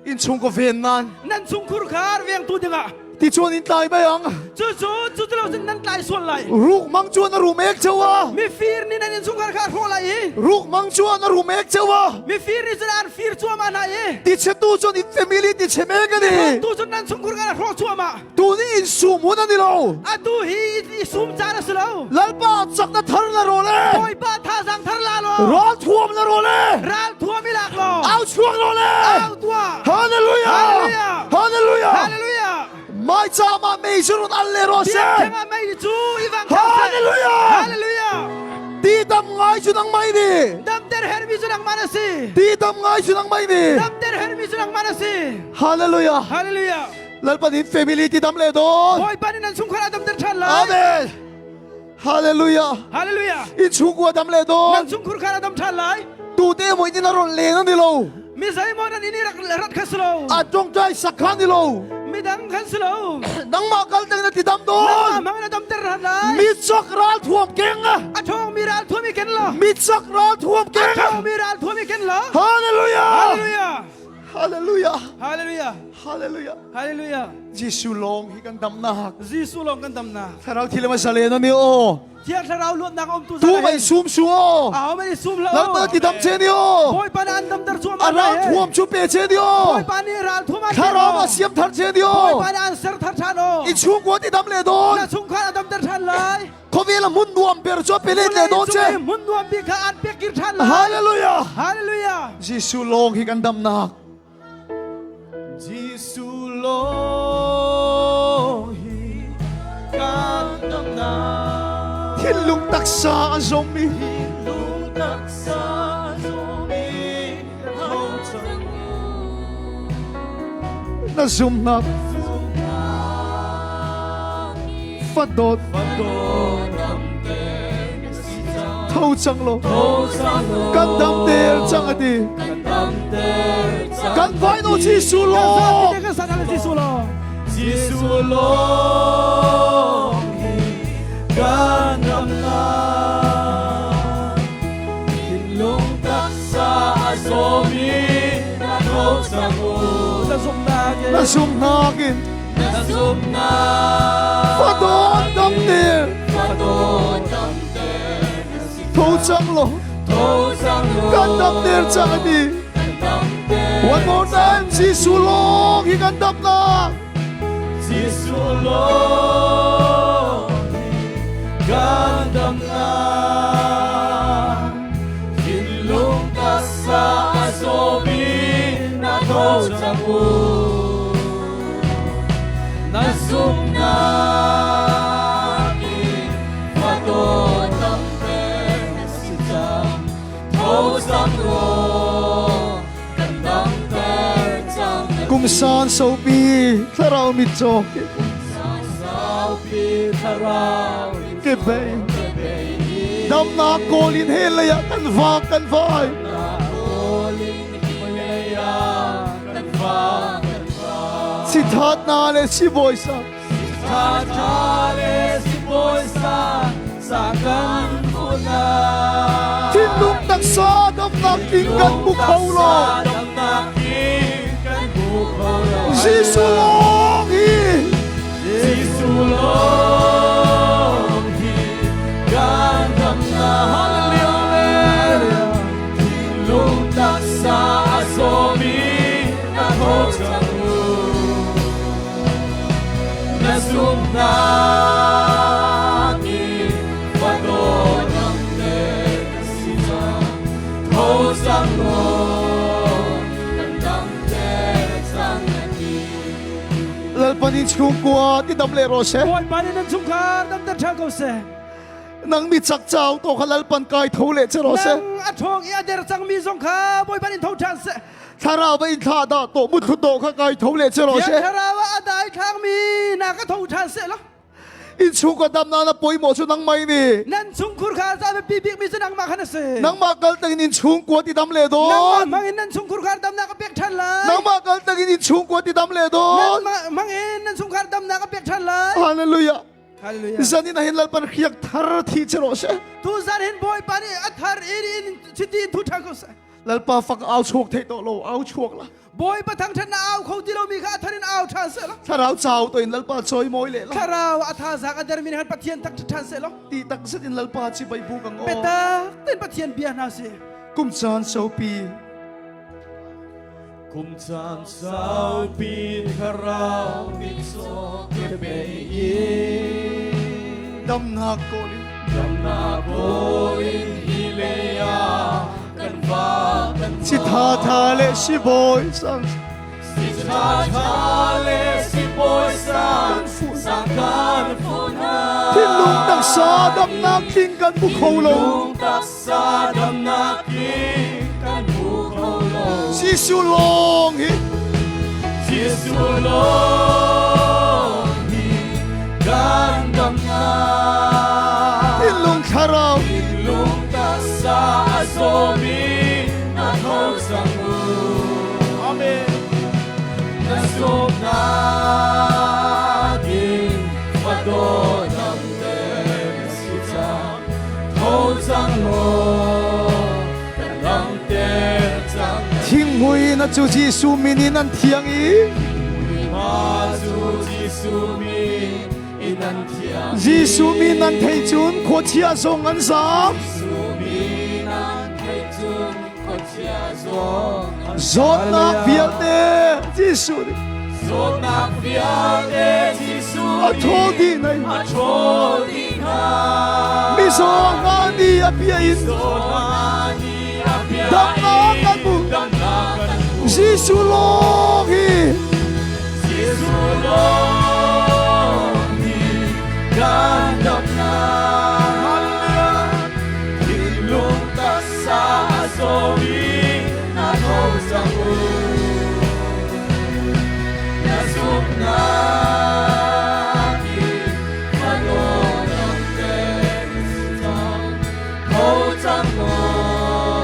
In chung ko ven nan. Nan chung khur khar veng tu dingah. Ti chuan in tlai mai ang. Cu cu cu ti lo cun nan tlai sual lai. Ruk mang chuan a rum ek chewa. Mifir nih nan innchungkhar kha a hrawh lai i. Ruk mang chuan a rum ek chewa. Mifir nih cun an fir cuahmah hna i. Ti chetu cun in family ti che mek ani. Tu cun nan chungkhur kha a hrawh cuahmah. Tu nih in sum hun ani lo. Atu hi i sum caan a si lo. Lalpa chak na thar na ro le. Bawipa thazaang thar la law. Ral thuam na ro le. Ral thuam i lak law. Au chuak ro le. Au tuah. Hallelujah. Hallelujah. Hallelujah. Hallelujah. Mai ca ma mei cu run al le ro se. Biakṭheng ah mei cu i vang Hallelujah. Hallelujah. Ti dam ngai cu nang mai ni. Damter hermi cu nangmah na si. Ti dam ngai cu nang mai ni. Damter hermi cu nangmah na si. Hallelujah. Hallelujah. Lalpa nih family ti dam le dawn. Bawipa nih nan chungkhar a damter ṭhan lai. Amen. Hallelujah. Hallelujah. In chungkhur dam le dawn. Nan chungkhur kha dam ṭhan lai. Tu te mo in a ron leng ani lo. Mi zeimaw nan in i rak rat kha si lo. A tongtai sak kha ni lo. Midang khan si lo. Nangmah kal teng na ti dam dawn. Nangmah mang na dam ter ran lai. Mi chak ral thuam keng. A thong mi ral thuam i ken lo. Mi chak ral thuam keng. A thong mi ral thuam i ken lo. Hallelujah. Hallelujah. Hallelujah. Hallelujah. Hallelujah. Hallelujah. Jesuh lawng hi kan damnak. Jesuh lawng kan damnak. Thlarau thil ma salen ani o. Thiang thlarau luatnak um tu Tu mai sum su o. Aho mai sum lo. Lalpa ti dam che ni o. Bawipa na an damter chuam. A ral thuam chu pe che ni aw. Bawipa nih ral thuam an Thlarau a siam thar che ni aw. Bawipa nih an ser thar ṭhan aw. I chhungkua ti dam leh dawn. Na chungkhar a damter ṭhan lai. Khawvel a hmun nuam ber chu a pe let leh dawn che. Hmun nuam bik kha an pek kir ṭhan lai. Hallelujah. Hallelujah. Jesuh lawng hi kan damnak. Jesuh lawng hi kan damnak. Thinlung taksa a zawmmi. Thinlung taksa a zawmmi tho cang u. Na zumhnak. Fadawt. Fadawt damter na si cang. Tho cang law. Tho cang law. Kan damter cang a ti. Kan vai no Jesuh law. Jesuh law. Jesuh law hi kan ramnak. Thinlung taksa a zawmi na tho cang u. Na zumhnak in. Na zumhnak in. Na zumhnak. Fadawt damter. Fadawt damter. Tho cang law. Kan damter cang a ti. One more time, Jesuh lawng hi kan damnak. Jesuh lawng hi kan damnak. Thinlung taksa a zawmi na tho cang u. Na zumhnak in fadawt damter na si cang. Tho cang law kan damter cang na ti. Kum san saupi thlarau mitcaw San saupi thlarau ke bei damnak kawl in he lei ah kan vak kan vai. Sithat na le sibawi sa. Thinlung taksa damnak king kan hmu kho lo. Jesuh lawng hi. Jesuh lawng hi kan damnak. Hallelujah. Thinlung taksa a zawmi na tho cang u. Na zumhnak in fadawt damter na si cang. Tho cang law kan damter cang na ti. Lalpa nih chungkua ti dam le rawh seh. Bawipa nih nan chungkhar damter ṭhan ko seh. Nang mi chak chau to kha Lalpan kai tho leh che rawh seh. Nang a ṭhawng i a der cangmi zong kha Bawipa nih tho ṭhan seh. Thlarau va in thlah dah to muthlu to kha kai tho leh che rawh Thiang seh. Thlarau ah a dai thlangmi na ka tho ṭhan seh law. In chungkua dam na na pawimawh cu nangmah ini. Nan chungkhur kha za biapi bikmi cu nangmah khan a si. Nangmah kal tangin in chungkua ti dam le Nangmah dawn. hmang in nan chungkhur kha damnak a pek ṭhan lai. Nangmah kal tangin in chungkua ti dam le dawn. Nangmah hmang in nan chungkhar damnak a pek ṭhan lai. Hallelujah. Hallelujah. Zanin ah hin Lalpan hriak thar thi che rawh seh. Tu zan hin Bawipa nih a thar in in chiti in thu ṭhan ko seh. Lalpa fak au chuak thei to lo au chuak la. Bawipa thangṭhat na au kho ti lomi kha a thar in au ṭhan seh law. Thlarau chau to in Lalpa chawi mawi le la. Thlarau a thazaang a dermi nih khan Pathian thangṭhat ṭhan seh law. Ti tak zet in Lalpa chi bai bu kang aw. Biatak tein Pathian bia hna si. Kum caan saupi. Kum caan saupi thlarau mitcaw ke bei in. Damnak kawl in. Damnak kawl in hi lei ah kan va kan Si tha tha le si bawi sang. Si tha tha le si bawi sang. Sang kan fu na. Thinlung taksa damnak tling kan bu kho lo. Thinlung taksa damnak tling kan bu kho lo. Jesuh lawng hi. Jesuh lawng hi kan damnak. Thinlung thlarau. Thinlung taksa a zawmi na tho cang u. Amen. Na zumhnak in fadawt damter na si cang. Tho cang law kan damter cang. Thinghmui na cu Jesuh min in an thiang i. Ma cu Jesuh min in an thiang. Jesuh min an thei cun khuachia zong an zaam. Jesuh min an thei cun khuachia zong Zawtnak vialte Jesuh nih Zawtnak vialte Jesuh a thawl dih nai. A thawl dih hna. Mizaw hna nih a bia in damnak kan hmu. Jesuh lawng hi Jesuh lawng hi kan damnak. Thinlung taksa a zawmi na tho cang u. Na zumhnak in fano damter si cang. Tho cang maw,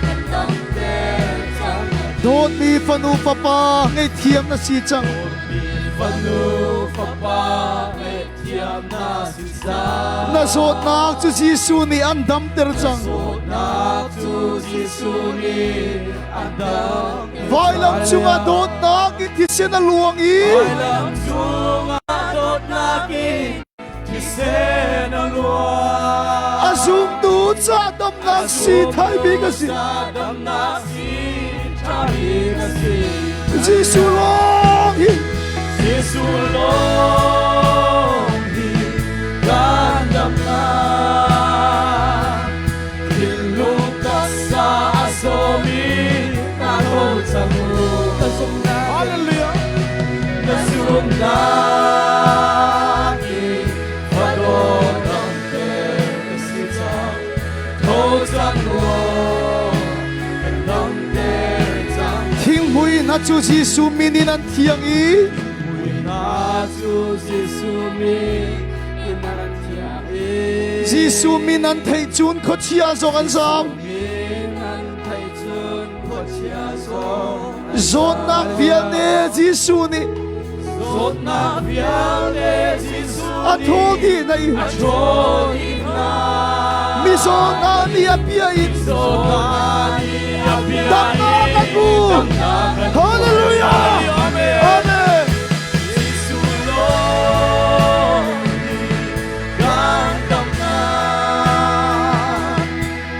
kan damter cang. Dawtmi fanu fapa ngaihthiam na si cang. Dawtmi fanu fapa ngaihthiam na si cang. Na zawtnak cu Jesuh nih an damter cang. Na zawtnak cu Jesuh nih an damter. Vailam cungah dawtnak in thisen a luang i Vailam cungah dawtnak in thisen a luang. A zumtu ca damnak si thai bik a si. Damnak si tha bik a si. Jesuh lawng hi Jesuh lawng hi kan damnak. Thinlung taksa a zawmi na tho cang u. Ka zumhnak. Hallelujah. Na zumhnak in fadawt damter ka si cang. Tho cang u, kan damter cang. Thinghmui na cu Jesuh min in an thiang i Mui na cu Jesuh min in an thiang i Jesuh min an theih cun khuachia zong an zam. Min an theih cun khuachia zong Zawtnak vialte Jesuh nih Zawtnak vialte Jesuh a thaw dih na i a thaw dih hna. Mizaw hna nih a bia in Mizaw hna nih a bia damnak an hmu. Damnak an hmu. Hallelujah. Amen. Amen. Jesuh lawng nih kan damnak.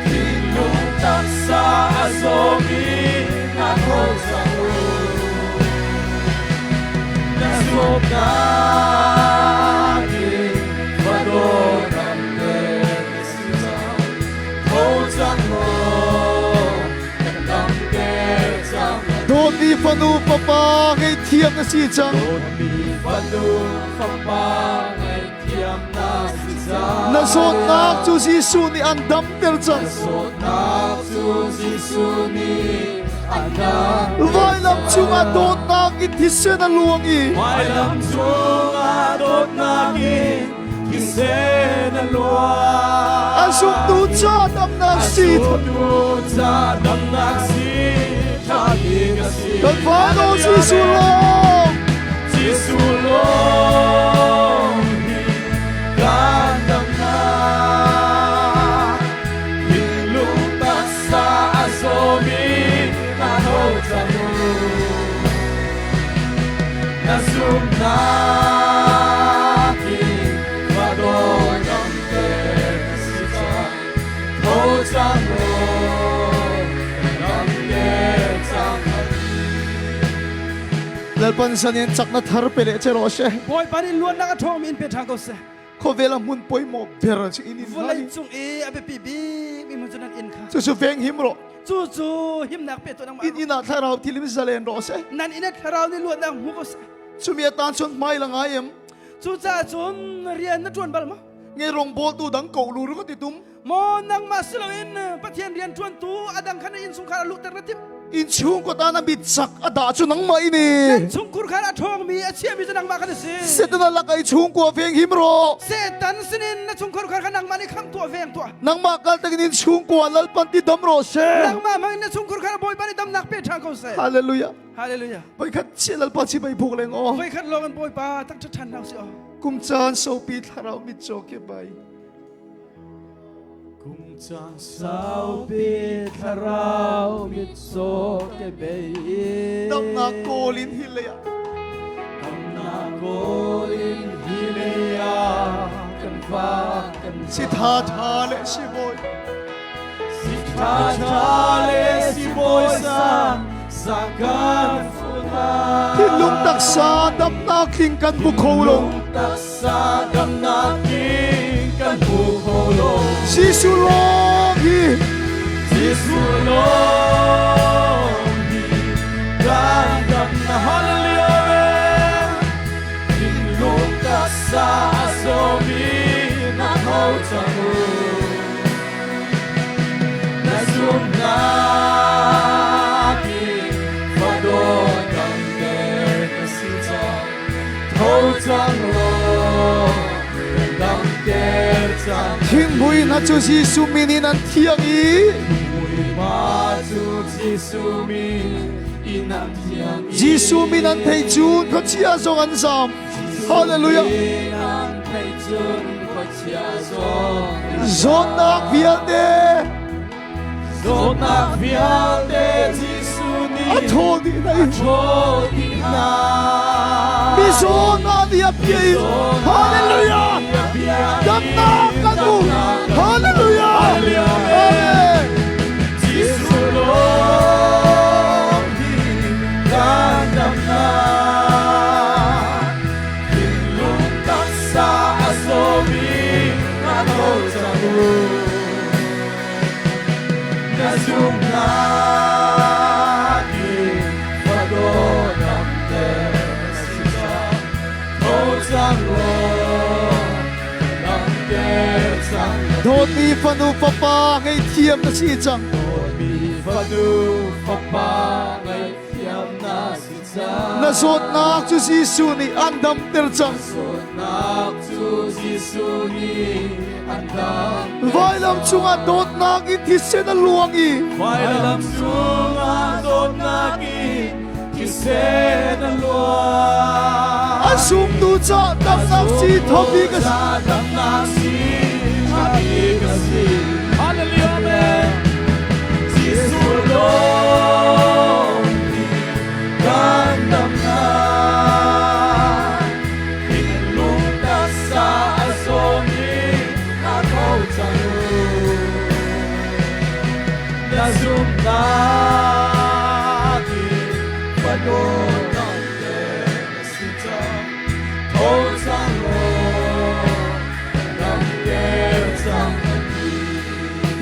Thinlung taksa a zawmi na tho cang u. Na zawtnak in fadawt damter na si cang. Tho cang maw, kan damter cang. Dawtmi fanu fapa ngaihthiam na si cang. Dawtmi fanu fapa ngaihthiam na si cang. Na zawtnak cu Jesuh nih an damter cang. Na zawtnak cu Jesuh nih an damter Vailam cungah dawtnak in thisen a luang i Vailam cungah dawtnak in thisen a luang. A zumtu ca damnak si. A zumtu ca damnak si ṭha bik a si. Kan Fano Jesuh lawng. Jesuh lawng hi kan damnak. Thinlung taksa a zawmi na tho cang u. Na zumhnak in fadawt damter na si cang. Tho cang u, damter cang. Lalpan sanin chakna thar pe leh che rawh se. Bawipa nih luatnak a ṭhawngmi in pe ṭhan ko seh. Khawvel a hmun pawimawh ber an si in in Vawlei cung i a biapi bikmi hmun cu nan inn kha. Cucu veng him rawh. Cucu himnak pe tuah nangmah. In inn ah thlarau thilim zalen rawh seh. Nan inn ah thlarau nih luatnak hmu ko seh. Cumi atan cun hmai la ngai em. Cucaah cun rian na ṭuan bal maw? Nge rawngbawltu dang ko lu ringot i tum. Maw nangmah si loin Pathian rian ṭuantu a dang kha na innchungkhar a luhter na timh. Innchung kota na mit sak a dah cu nangmah ini. Nan chungkhur khan a ṭhawngmi a chiami cu nangmah khan a si. Satan a lak ai chungkua veng him rawh. Satan sinin na chungkhur khan kha nangmah nih khamh tuah veng tuah. Nangmah kal takin in chungkua lalpan ti dam rawh se. Nangmah hmang in na chungkhur khan Bawipa nih damnak pe ṭhan ko seh. Hallelujah. Hallelujah. Voikhat chiah lalpa chi bai buk leng aw. Voikhat lawng in Bawipa tak ṭha ṭhan hna usih aw. Kum caan sopi thlarau mit caw ke bai. Kum caan saupi thlarau mitcaw ke bei Damnak kawl in hi lei ah Damnak kawl in hi lei ah kan fak kan Si tha tha le si bawi Si tha tha le si bawi sang. Thinlung taksa damnak tling kan hmu kho lo. Jesuh lawng hi. Jesuh lawng hi kan damnak Hallelujah. Thinlung taksa a zawmi na tho cang u. Na zumhnak in fadawt damter na si cang. Tho cang law kan damter cang. Thinghmui hna cu Jesuh min in an thiang i Muima cu Jesuh min in an thiang i Jesuh min an theih cun khuachia zong an zam. Hallelujah. Min an theih cun khuachia zong Zawtnak vialte Zawtnak vialte Jesuh nih a thaw dih hna i a thaw dih hna. Mizaw hna nih a bia in Hallelujah! Damnak kan hmu! Hallelujah! Amen! Jesuh lawng hi kan damnak thinlung taksa a zawmi na tho cang u. Na zumhnak in fadawt damter na si cang. Tho cang law, damter cang. Dawtmi fanu fapa ngaihthiam na si cang. Dawtmi fanu fapa ngaihthiam na si cang. Na zawtnak cu Jesuh nih an damter cang. Zawtnak cu Jesuh nih an dam. Vailam cungah dawtnak in thisen a luang i Vailam cungah dawtnak in thisen a luang. A zumtu ca damnak si thawbik a si. Damnak si thawbik a si. Hallelujah amen. Jesuh lawng kan damnak. Thinlung taksa a zawmi na tho cang u. Na zumhnak in fadawt damter na si cang. Tho cang law, damter cang a ti.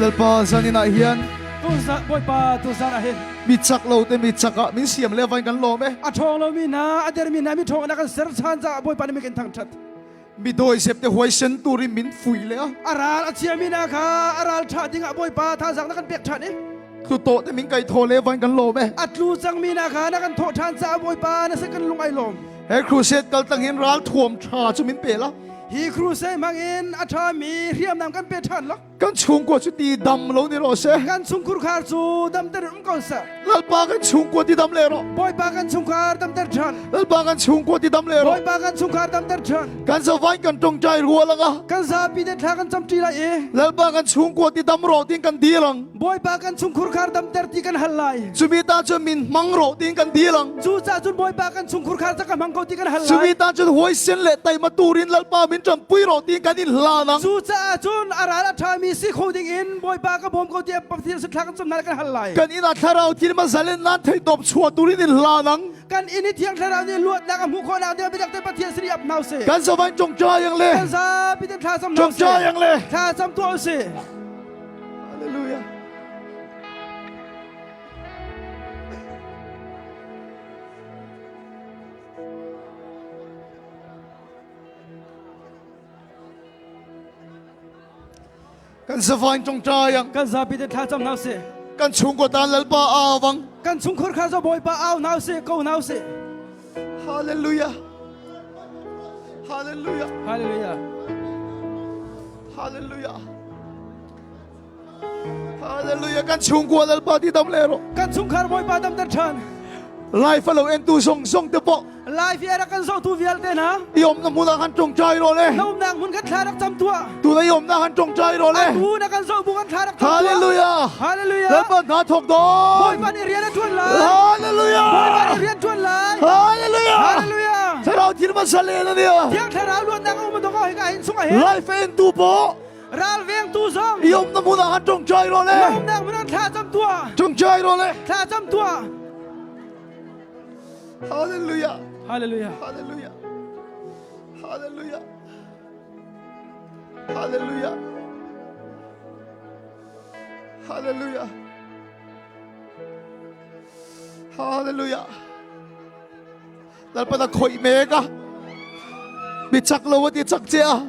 Lalpa zanin ah hian Tuzan Bawipa tuzan ah hin mi chak lo te mi chak ah min siam le vain kan lawm e. A ṭhawng lomi hna a dermi hna mi ṭhawng na kan ser ṭhan caah Bawipa nih mi kan thangṭhat. Mi dawisep te huaisen turin min fuih le a. A ral a chiami hna kha a ral ṭha dingah Bawipa thazaang na kan pek ṭhan i. Tlu tawh te min kai thaw le vain kan lawm e. A tlu cangmi hna kha na kan thawh ṭhan caah Bawipa na sin kan lung ai lawm. He crusade kal tang hin ral thuam ṭha cu min pe la. Hi crusade hmang in a ṭhami hriamnam kan pe ṭhan lo. Kan chungkua cu ti dam lo ni rawh seh. Kan chungkhur khar cu damter in um ko seh. Lalpa kan chungkua ti dam le rawh. Bawipa kan chungkhar damter ṭhan. Lalpa kan chungkua ti dam le rawh. Bawipa kan chungkhar damter ṭhan. Kan zavain kan tongtai rual anga. Kan zapi te thla kan camṭi lai i. Lalpa kan chungkua ti dam rawh tin kan dil ang. Bawipa kan chungkhur khar damter ti kan hal lai. Cumi ta cun min hmang rawh tin kan dil ang. Cucaah cun Bawipa kan chungkhur khar ca ka hmang ko ti kan hal lai. Cumi ta cun huaisen le teima turin Lalpa min ṭanpui rawh tiin kan in hlan ang. Cucaah cun a ral a ṭhami si kho ding in Bawipa ka bawm ko tiah Pathian sin thla kan cam hna kan hal lai. Kan inn ah thlarau thil ma zalen nan theih tawp chuah turin in hlan ang. Kan inn i Thiang Thlarau nih luatnak a hmuh khawhnak ding biatak te Pathian sin i ap hna usih. Kan zavan ṭongṭai ang le. Kan zapi ten thla cam hna usih. Ṭongṭai ang le. Thla cam tuah usih. Hallelujah. Kan zavain ṭongṭai ang. Kan zapi te thla cam hna usih. Kan chungkua tan Lalpa au ang. Kan chungkhur kha zo Bawipa au hna usih, ko hna usih. Hallelujah. Hallelujah. Hallelujah. Hallelujah. Hallelujah. Kan chungkua Lalpa ti dam le rawh. Kan chungkhar Bawipa damter ṭhan. Lai fa lo en tu zong zong te pawh. Lai fi rak kan zoh tu vialte hna. I om na hmun ah kan ṭongṭai rawh le. Na umnak hmun kan thla rak cam tuah. Tu na i umnak kan ṭongṭai rawh le. Tu na kan zoh bu kan thla rak cam tuah. Hallelujah. Hallelujah. Lalpa hna thawk dawn. Bawipa nih rian a ṭuan lai. Hallelujah. Bawipa nih rian ṭuan lai. Hallelujah. Hallelujah. Thlarau thil hmasa len a nia. Thiang Thlarau luatnak a um dong hika hin chungah hin. Lai fa en tu pawh. Ralvengtu zong I umna hmun ah khan ṭongṭai rawh le. Na umnak hmun ah thla cam tuah. Ṭongṭai rawh le. Thla cam tuah. Hallelujah. Hallelujah. Hallelujah. Hallelujah. Hallelujah. Hallelujah. Hallelujah. Lalpa na khoi mek a. Mi chak lo a ti chak che a.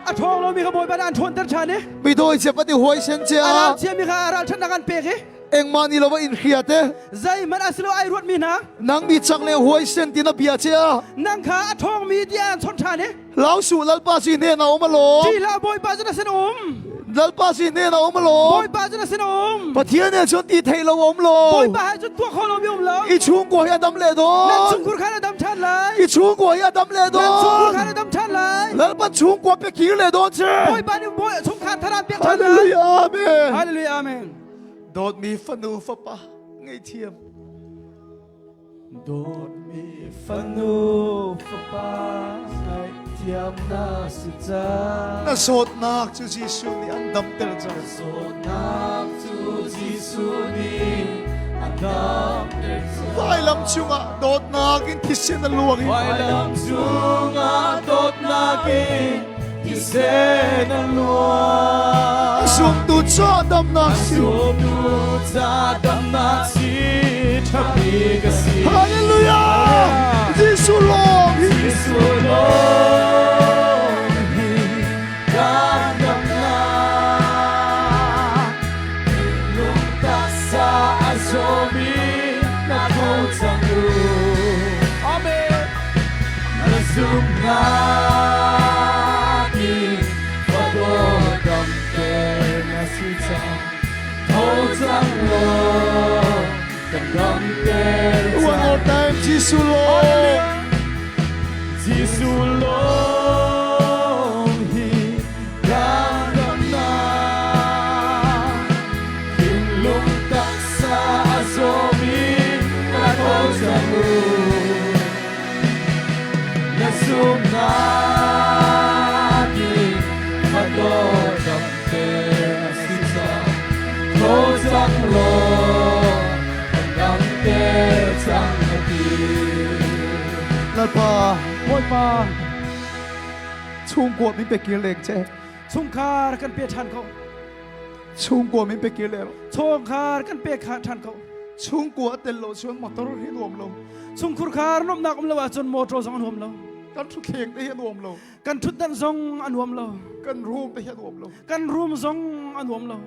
A ṭhawng lomi kha Bawipa nih an ṭhawnter ṭhan i Mi dawi chiap a ti huaisen che a a. ral ciami kha a ralṭhatnak an pek i Engmah ni lo va in hria te. Zeihmanh a si lo ai ruatmi hna. Nang mi chak le huaisen tin a bia che a. Nang kha a ṭhawngmi tiah an chawnh ṭhan i Lau su Lalpa si hnen a um alawm. Ṭih hlah Bawipa cu na sin a um. Lalpa si hnen a um alawm. Bawipa cu na sin a um. Pathian he cun ti thei lo um lo. Bawipa he cun tuah kho lomi um lo. I chungkua hi a dam le dawn. Nan chungkhur khan a dam ṭhan lai. I chungkua hi a dam le dawn. Nan chungkhur khan a dam ṭhan lai. Lalpa chungkua pe kir le dawn che. Bawipa nih bawi chungkhar thar an pek ṭhan lai. Hallelujah amen. Hallelujah amen. Dawtmi fanu fapa ngei thiam. Dawtmi fanu fapa ngaihthiam na si cang. Na zawtnak cu Jesuh nih an damter cang. Zawtnak cu Jesuh nih an damter cang. Vailam cungah dawtnak in thisen a luang i Vailam cungah dawtnak in thisen a luang. Zumtu ca damnak si. Zumtu ca damnak si ṭhapi ka si. Hallelujah! Jesuh lawng hi. Jesuh lawng hi kan damnak. Lung taksa a zawmi na tho cang u. Amen. Na zumhnak in fadawt damter na si cang. Tho cang law kan damter One cang. more time, Jesuh lawng. Jesuh lawng hi kan damnak. Thinlung taksa a zawmi na tho cang u. Na zumhnak in fadawt damter na si cang. Tho cang law kan damter cang na ti. Lalpa, Bawipa chungkua min pe kir leng che. Chungkhar kan pe ṭhan ko. Chungkua min pe kir le Chungkhar kan pe kha ṭhan ko. Chungkua tel lo chuan motor hi nuam lo. Chungkhur khar nuamnak um lo ahcun motor zong a nuam lo. Kan ṭhuthleng te hi a nuam lo. Kan ṭhutdan zong a nuam lo. Kan room te hi a nuam lo. Kan room zong a nuam lo.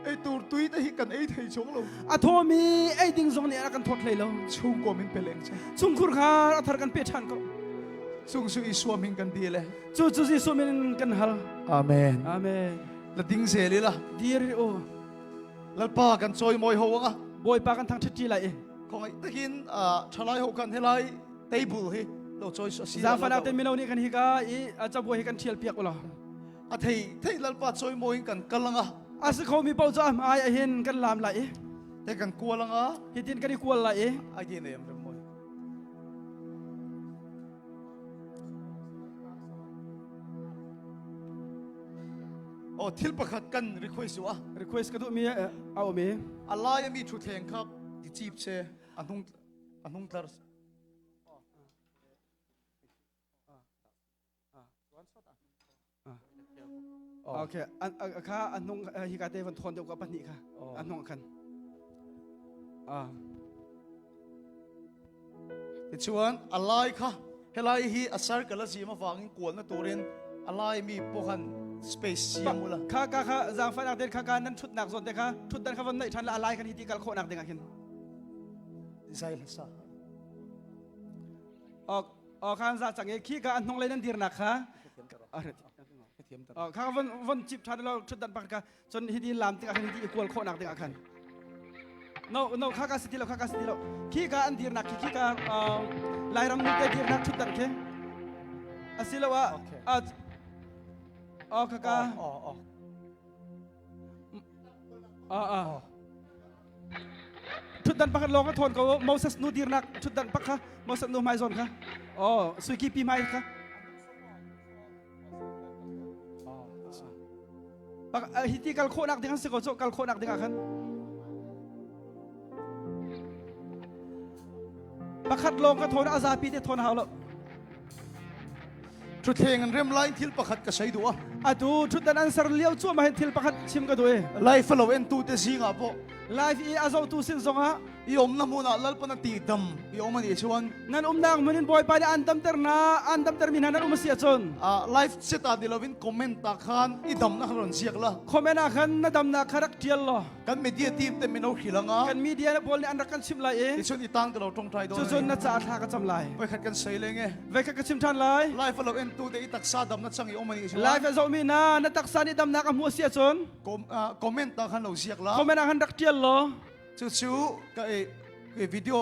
Ei tur tui te hi kan ei thei chung lo. A thawmi ei ding zong nih a kan thawt hlei lo. Chungkua min pe leng che. Chungkhur khar a thar kan pe ṭhan ko. Cung su Isua min kan dil e. Cu cu Jesuh min kan hal. Amen. Amen. La ding zel ila. Dir u. Lalpa kan chawi mawi ho anga. Bawipa kan thangṭhat ṭi lai i. Khongai takin ṭhalai ho kan helai table hi lo choi si. Zaangfahnak te mino nih kan hika i cabuai hi kan ṭhial piak ulaw. A thei thei Lalpa chawi mawi kan kal anga. A si khomi paoh cu am ai ahin kan lam lai i. Te kan kual anga. Hitin kan i kual lai i. Ai di nem rem mawi. Oh, thil pakhat kan request u a. Request ka duhmi a um i. A lai ami thutthleng kha ti chip che a hnung a hnung tlar. Okay, kha a hnung hi ka te van thon deuh ka pahnih kha a hnung khan. Ah. Tichuan a lai kha helai hi a circle a zim avangin kualna turin a lai mi pawh khan space siam ula. Kha ka kha zaangfahnak den kha ka nan thutnak zawn te kha thutdan kha von neih than la a lai khan hi ti kal khawhnak ding ah khin. Zai hla sa. Ok ok khan za chang e khi ka an hnung lei nan dirnak kha. Kha von von chip than lo thutdan pak ka cun hiti lam tikah khan hiti i kual khawhnak dingah khan no no kha ka si ti lo kha ka si ti lo khi ka an dirnak khi khi ka lairam nu te dirnak thutdan khi asiloah oh kha ka oh thutdan pakhat lawng ka thawn ko Moses nu dirnak thutdan pak kha Moses nu hmai zawn kha oh suiki pi hmai kha Hiti kal khawhnak ding an si ko cu kal khawhnak ding ah khan. Pakhat lawng ka thawn a zapi te thawn hau lo. Thutthleng an rem lai thil pakhat ka sei duh a. Atu thutdan an ser lio cu ma hin thil pakhat chim ka duh i. Life lo en tu te zingah pawh. Life i a zohtu sin zongah. I awmna hmunah Lalpan a ti dam i awm a nih chuan. Nan umnak hmun in Bawipa nih an damter hna, an damter mi hna nan um a si ahcun. Live chat ah ni loin comment ah khan i damnak kha ron ziak la. Comment ah khan na damnak kha rak tial law. Kan media team te mino hrilh anga. Kan media pawl nih an rak kan chimh lai i. Ticun i tang ka lo tongtai dawn. Cucun na caah thla ka cam lai. Voikhat kan sei leng e. Voikhat ka chim ṭhan lai. Live a lo en tu te i taksa damna chang i awm a nih chuan. Live a zohmi na na taksa nih damnak a hmuh a si ahcun. Comment ah khan lo ziak la. Comment ah khan rak tial law. Cucu ka i video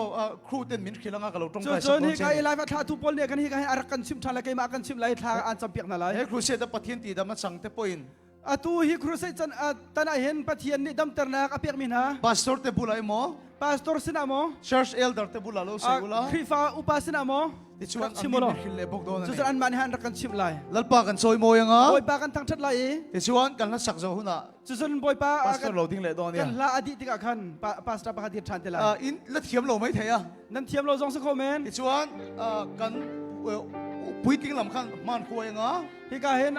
crew ten min hrilh anga ka lo tongtai sak Cucun hi ka i live a thla tu pawl nih kan hi ka hin a rak kan chim ṭhan lai keimah kan chimh lai thla an campiak hna lai. He crusade a Pathian ti dam a chang te poin. Atu hi crusade can tan ah hin Pathian nih damternak a pekmi hna. Pastor te bulah maw? Pastor sinah maw? Church elder te bulah lo sei ula. Khrihfa upa sinah maw? Tichuan an nih hrilh le bok dawn ani. Cucun anmah nih han rak kan chimh lai. Lalpa kan chawimawi anga. Bawipa kan thangṭhat lai i. Tichuan kan hla sak zo hunah. Cucun Bawipa Pastor lo ding le dawn kan hla a dih tikah khan pastor pakhat dir ṭhan te lai. In la thiam lo mai thei a. Nan thiam lo zong si kho men. Tichuan kan puitling lam khan man khuai anga. Hika hin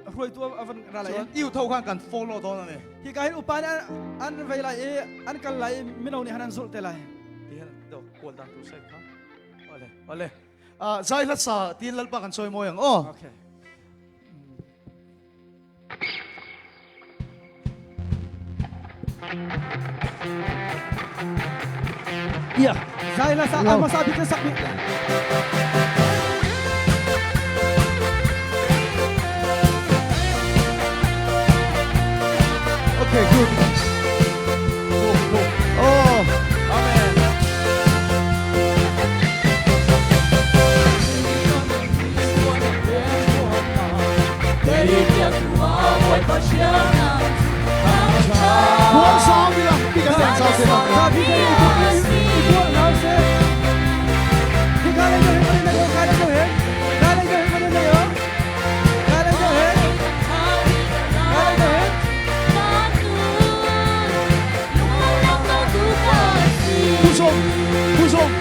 hruaitu a van ra lai. Iu tho khan kan follow dawn ani. Hika hin upa nih an vei lai i an kal lai i mino nih han an zulh te lai. Ti do kawl dan tu sai kha. Ole ole. Zai hla sa tin lalpa kan chawi mawi ang aw. Okay. Yeah. Zai la sa ama sa bik sak bik. Okay, good. Oh, Amen. Buang sang bila tiga sang sang se Sa bi te i i buang nau se. Hi ka le jo he mane na yo ka le jo he. Ka le jo he mane na yo. Ka le jo he. Ka le jo he. Pusong, pusong.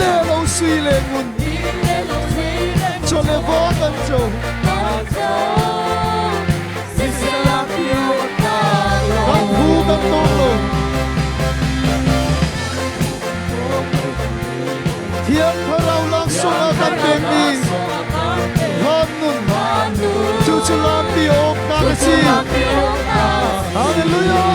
le lo sui le ngun chawle va kan co. Kan phu kan tawng lo. Thiang Thlarau laksawng a kan pekmi van nun cu cu lampi awk nak a si. Hallelujah.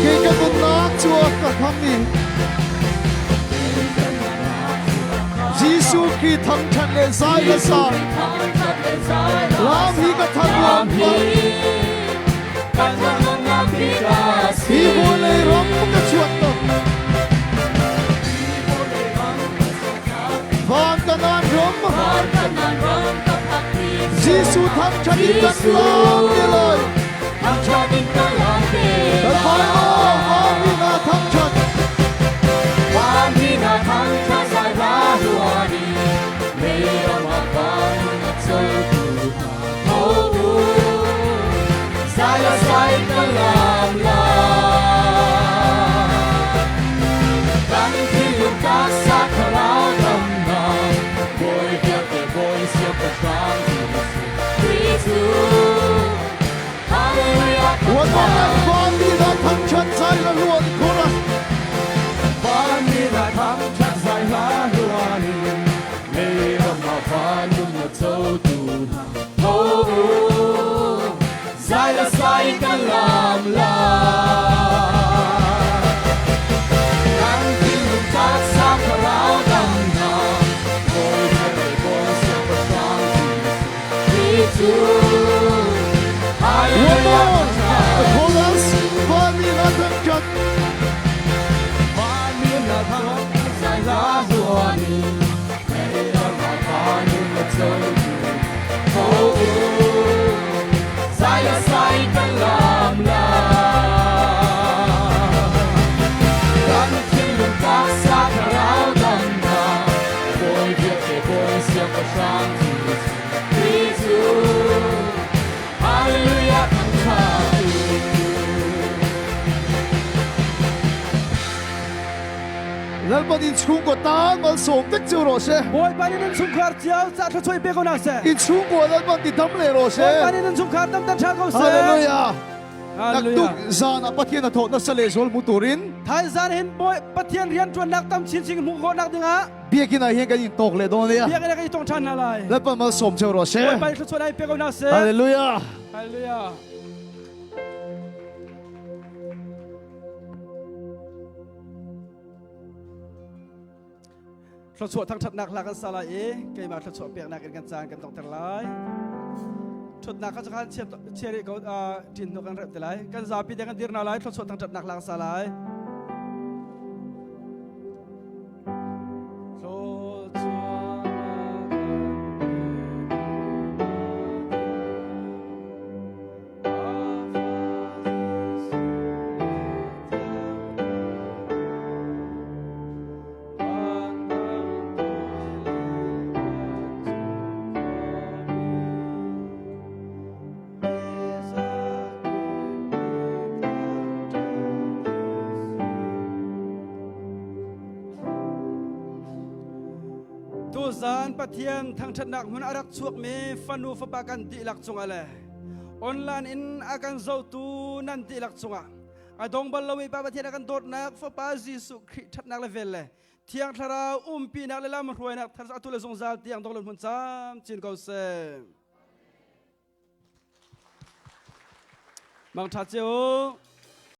Kei ka nunnak cu a ka kham i Jesuh Khrih thangṭhat le zai ka sa. Lam hi ka thang lam Hi vawlei ram ka chuak to. Van kanan ram. Jesuh thangṭhat in kan lam te lai. Kan vai maw van mi na thangṭhat. One more time, van mi na thangṭhat zai la luan chorus. One more, the chorus, van mi na thangṭhat. Lalpa in chungkaw tan malsawm vek cio rawh se. Bawipa nih nan chungkhar cio ca thluachuah pe ko hna seh. In chungkaw Lalpa ti dam le rawh se. Bawipa nih nan chungkhar dam tan ṭha ko seh. Hallelujah. Hallelujah. Naktuk zan ah Pathian a thawh nasa lehzual mu turin Thai zan hin Bawi Pathian rian ṭuannak tam chinchin hmuh khawhnak dingah biakinn ah hin kan in tawk le dawn nia. Biakinn ah kan i tong ṭhan hna lai. Lalpa malsawm cio rawh se. Bawipa nih thluachuah in pe ko hna seh. Hallelujah. Hallelujah. Thluachuah thangṭhatnak hla kan sa lai i keimah thluachuah peknak in kan caan kan donghter lai. Ṭhutnak kha cakhan chia rih ko ṭin hnu kan remh te lai. Kan zapi te kan dir hna lai thluachuah thangṭhatnak hla kan sa lai. Tuzaan Pathian thangṭhatnak hmun a rak chuakmi fanu fapa kan dihlak cungah le online in a kan zohtu nan dihlak cungah a dong bal lomi Pa Pathian a kan dawtnak Fapa Jesuh Khrih ṭhatnak le vel le Thiang Thlarau umpinak le lam hruainak thar atu le zungzal tiang dong hmun camcin ko seh. Mangṭha cio.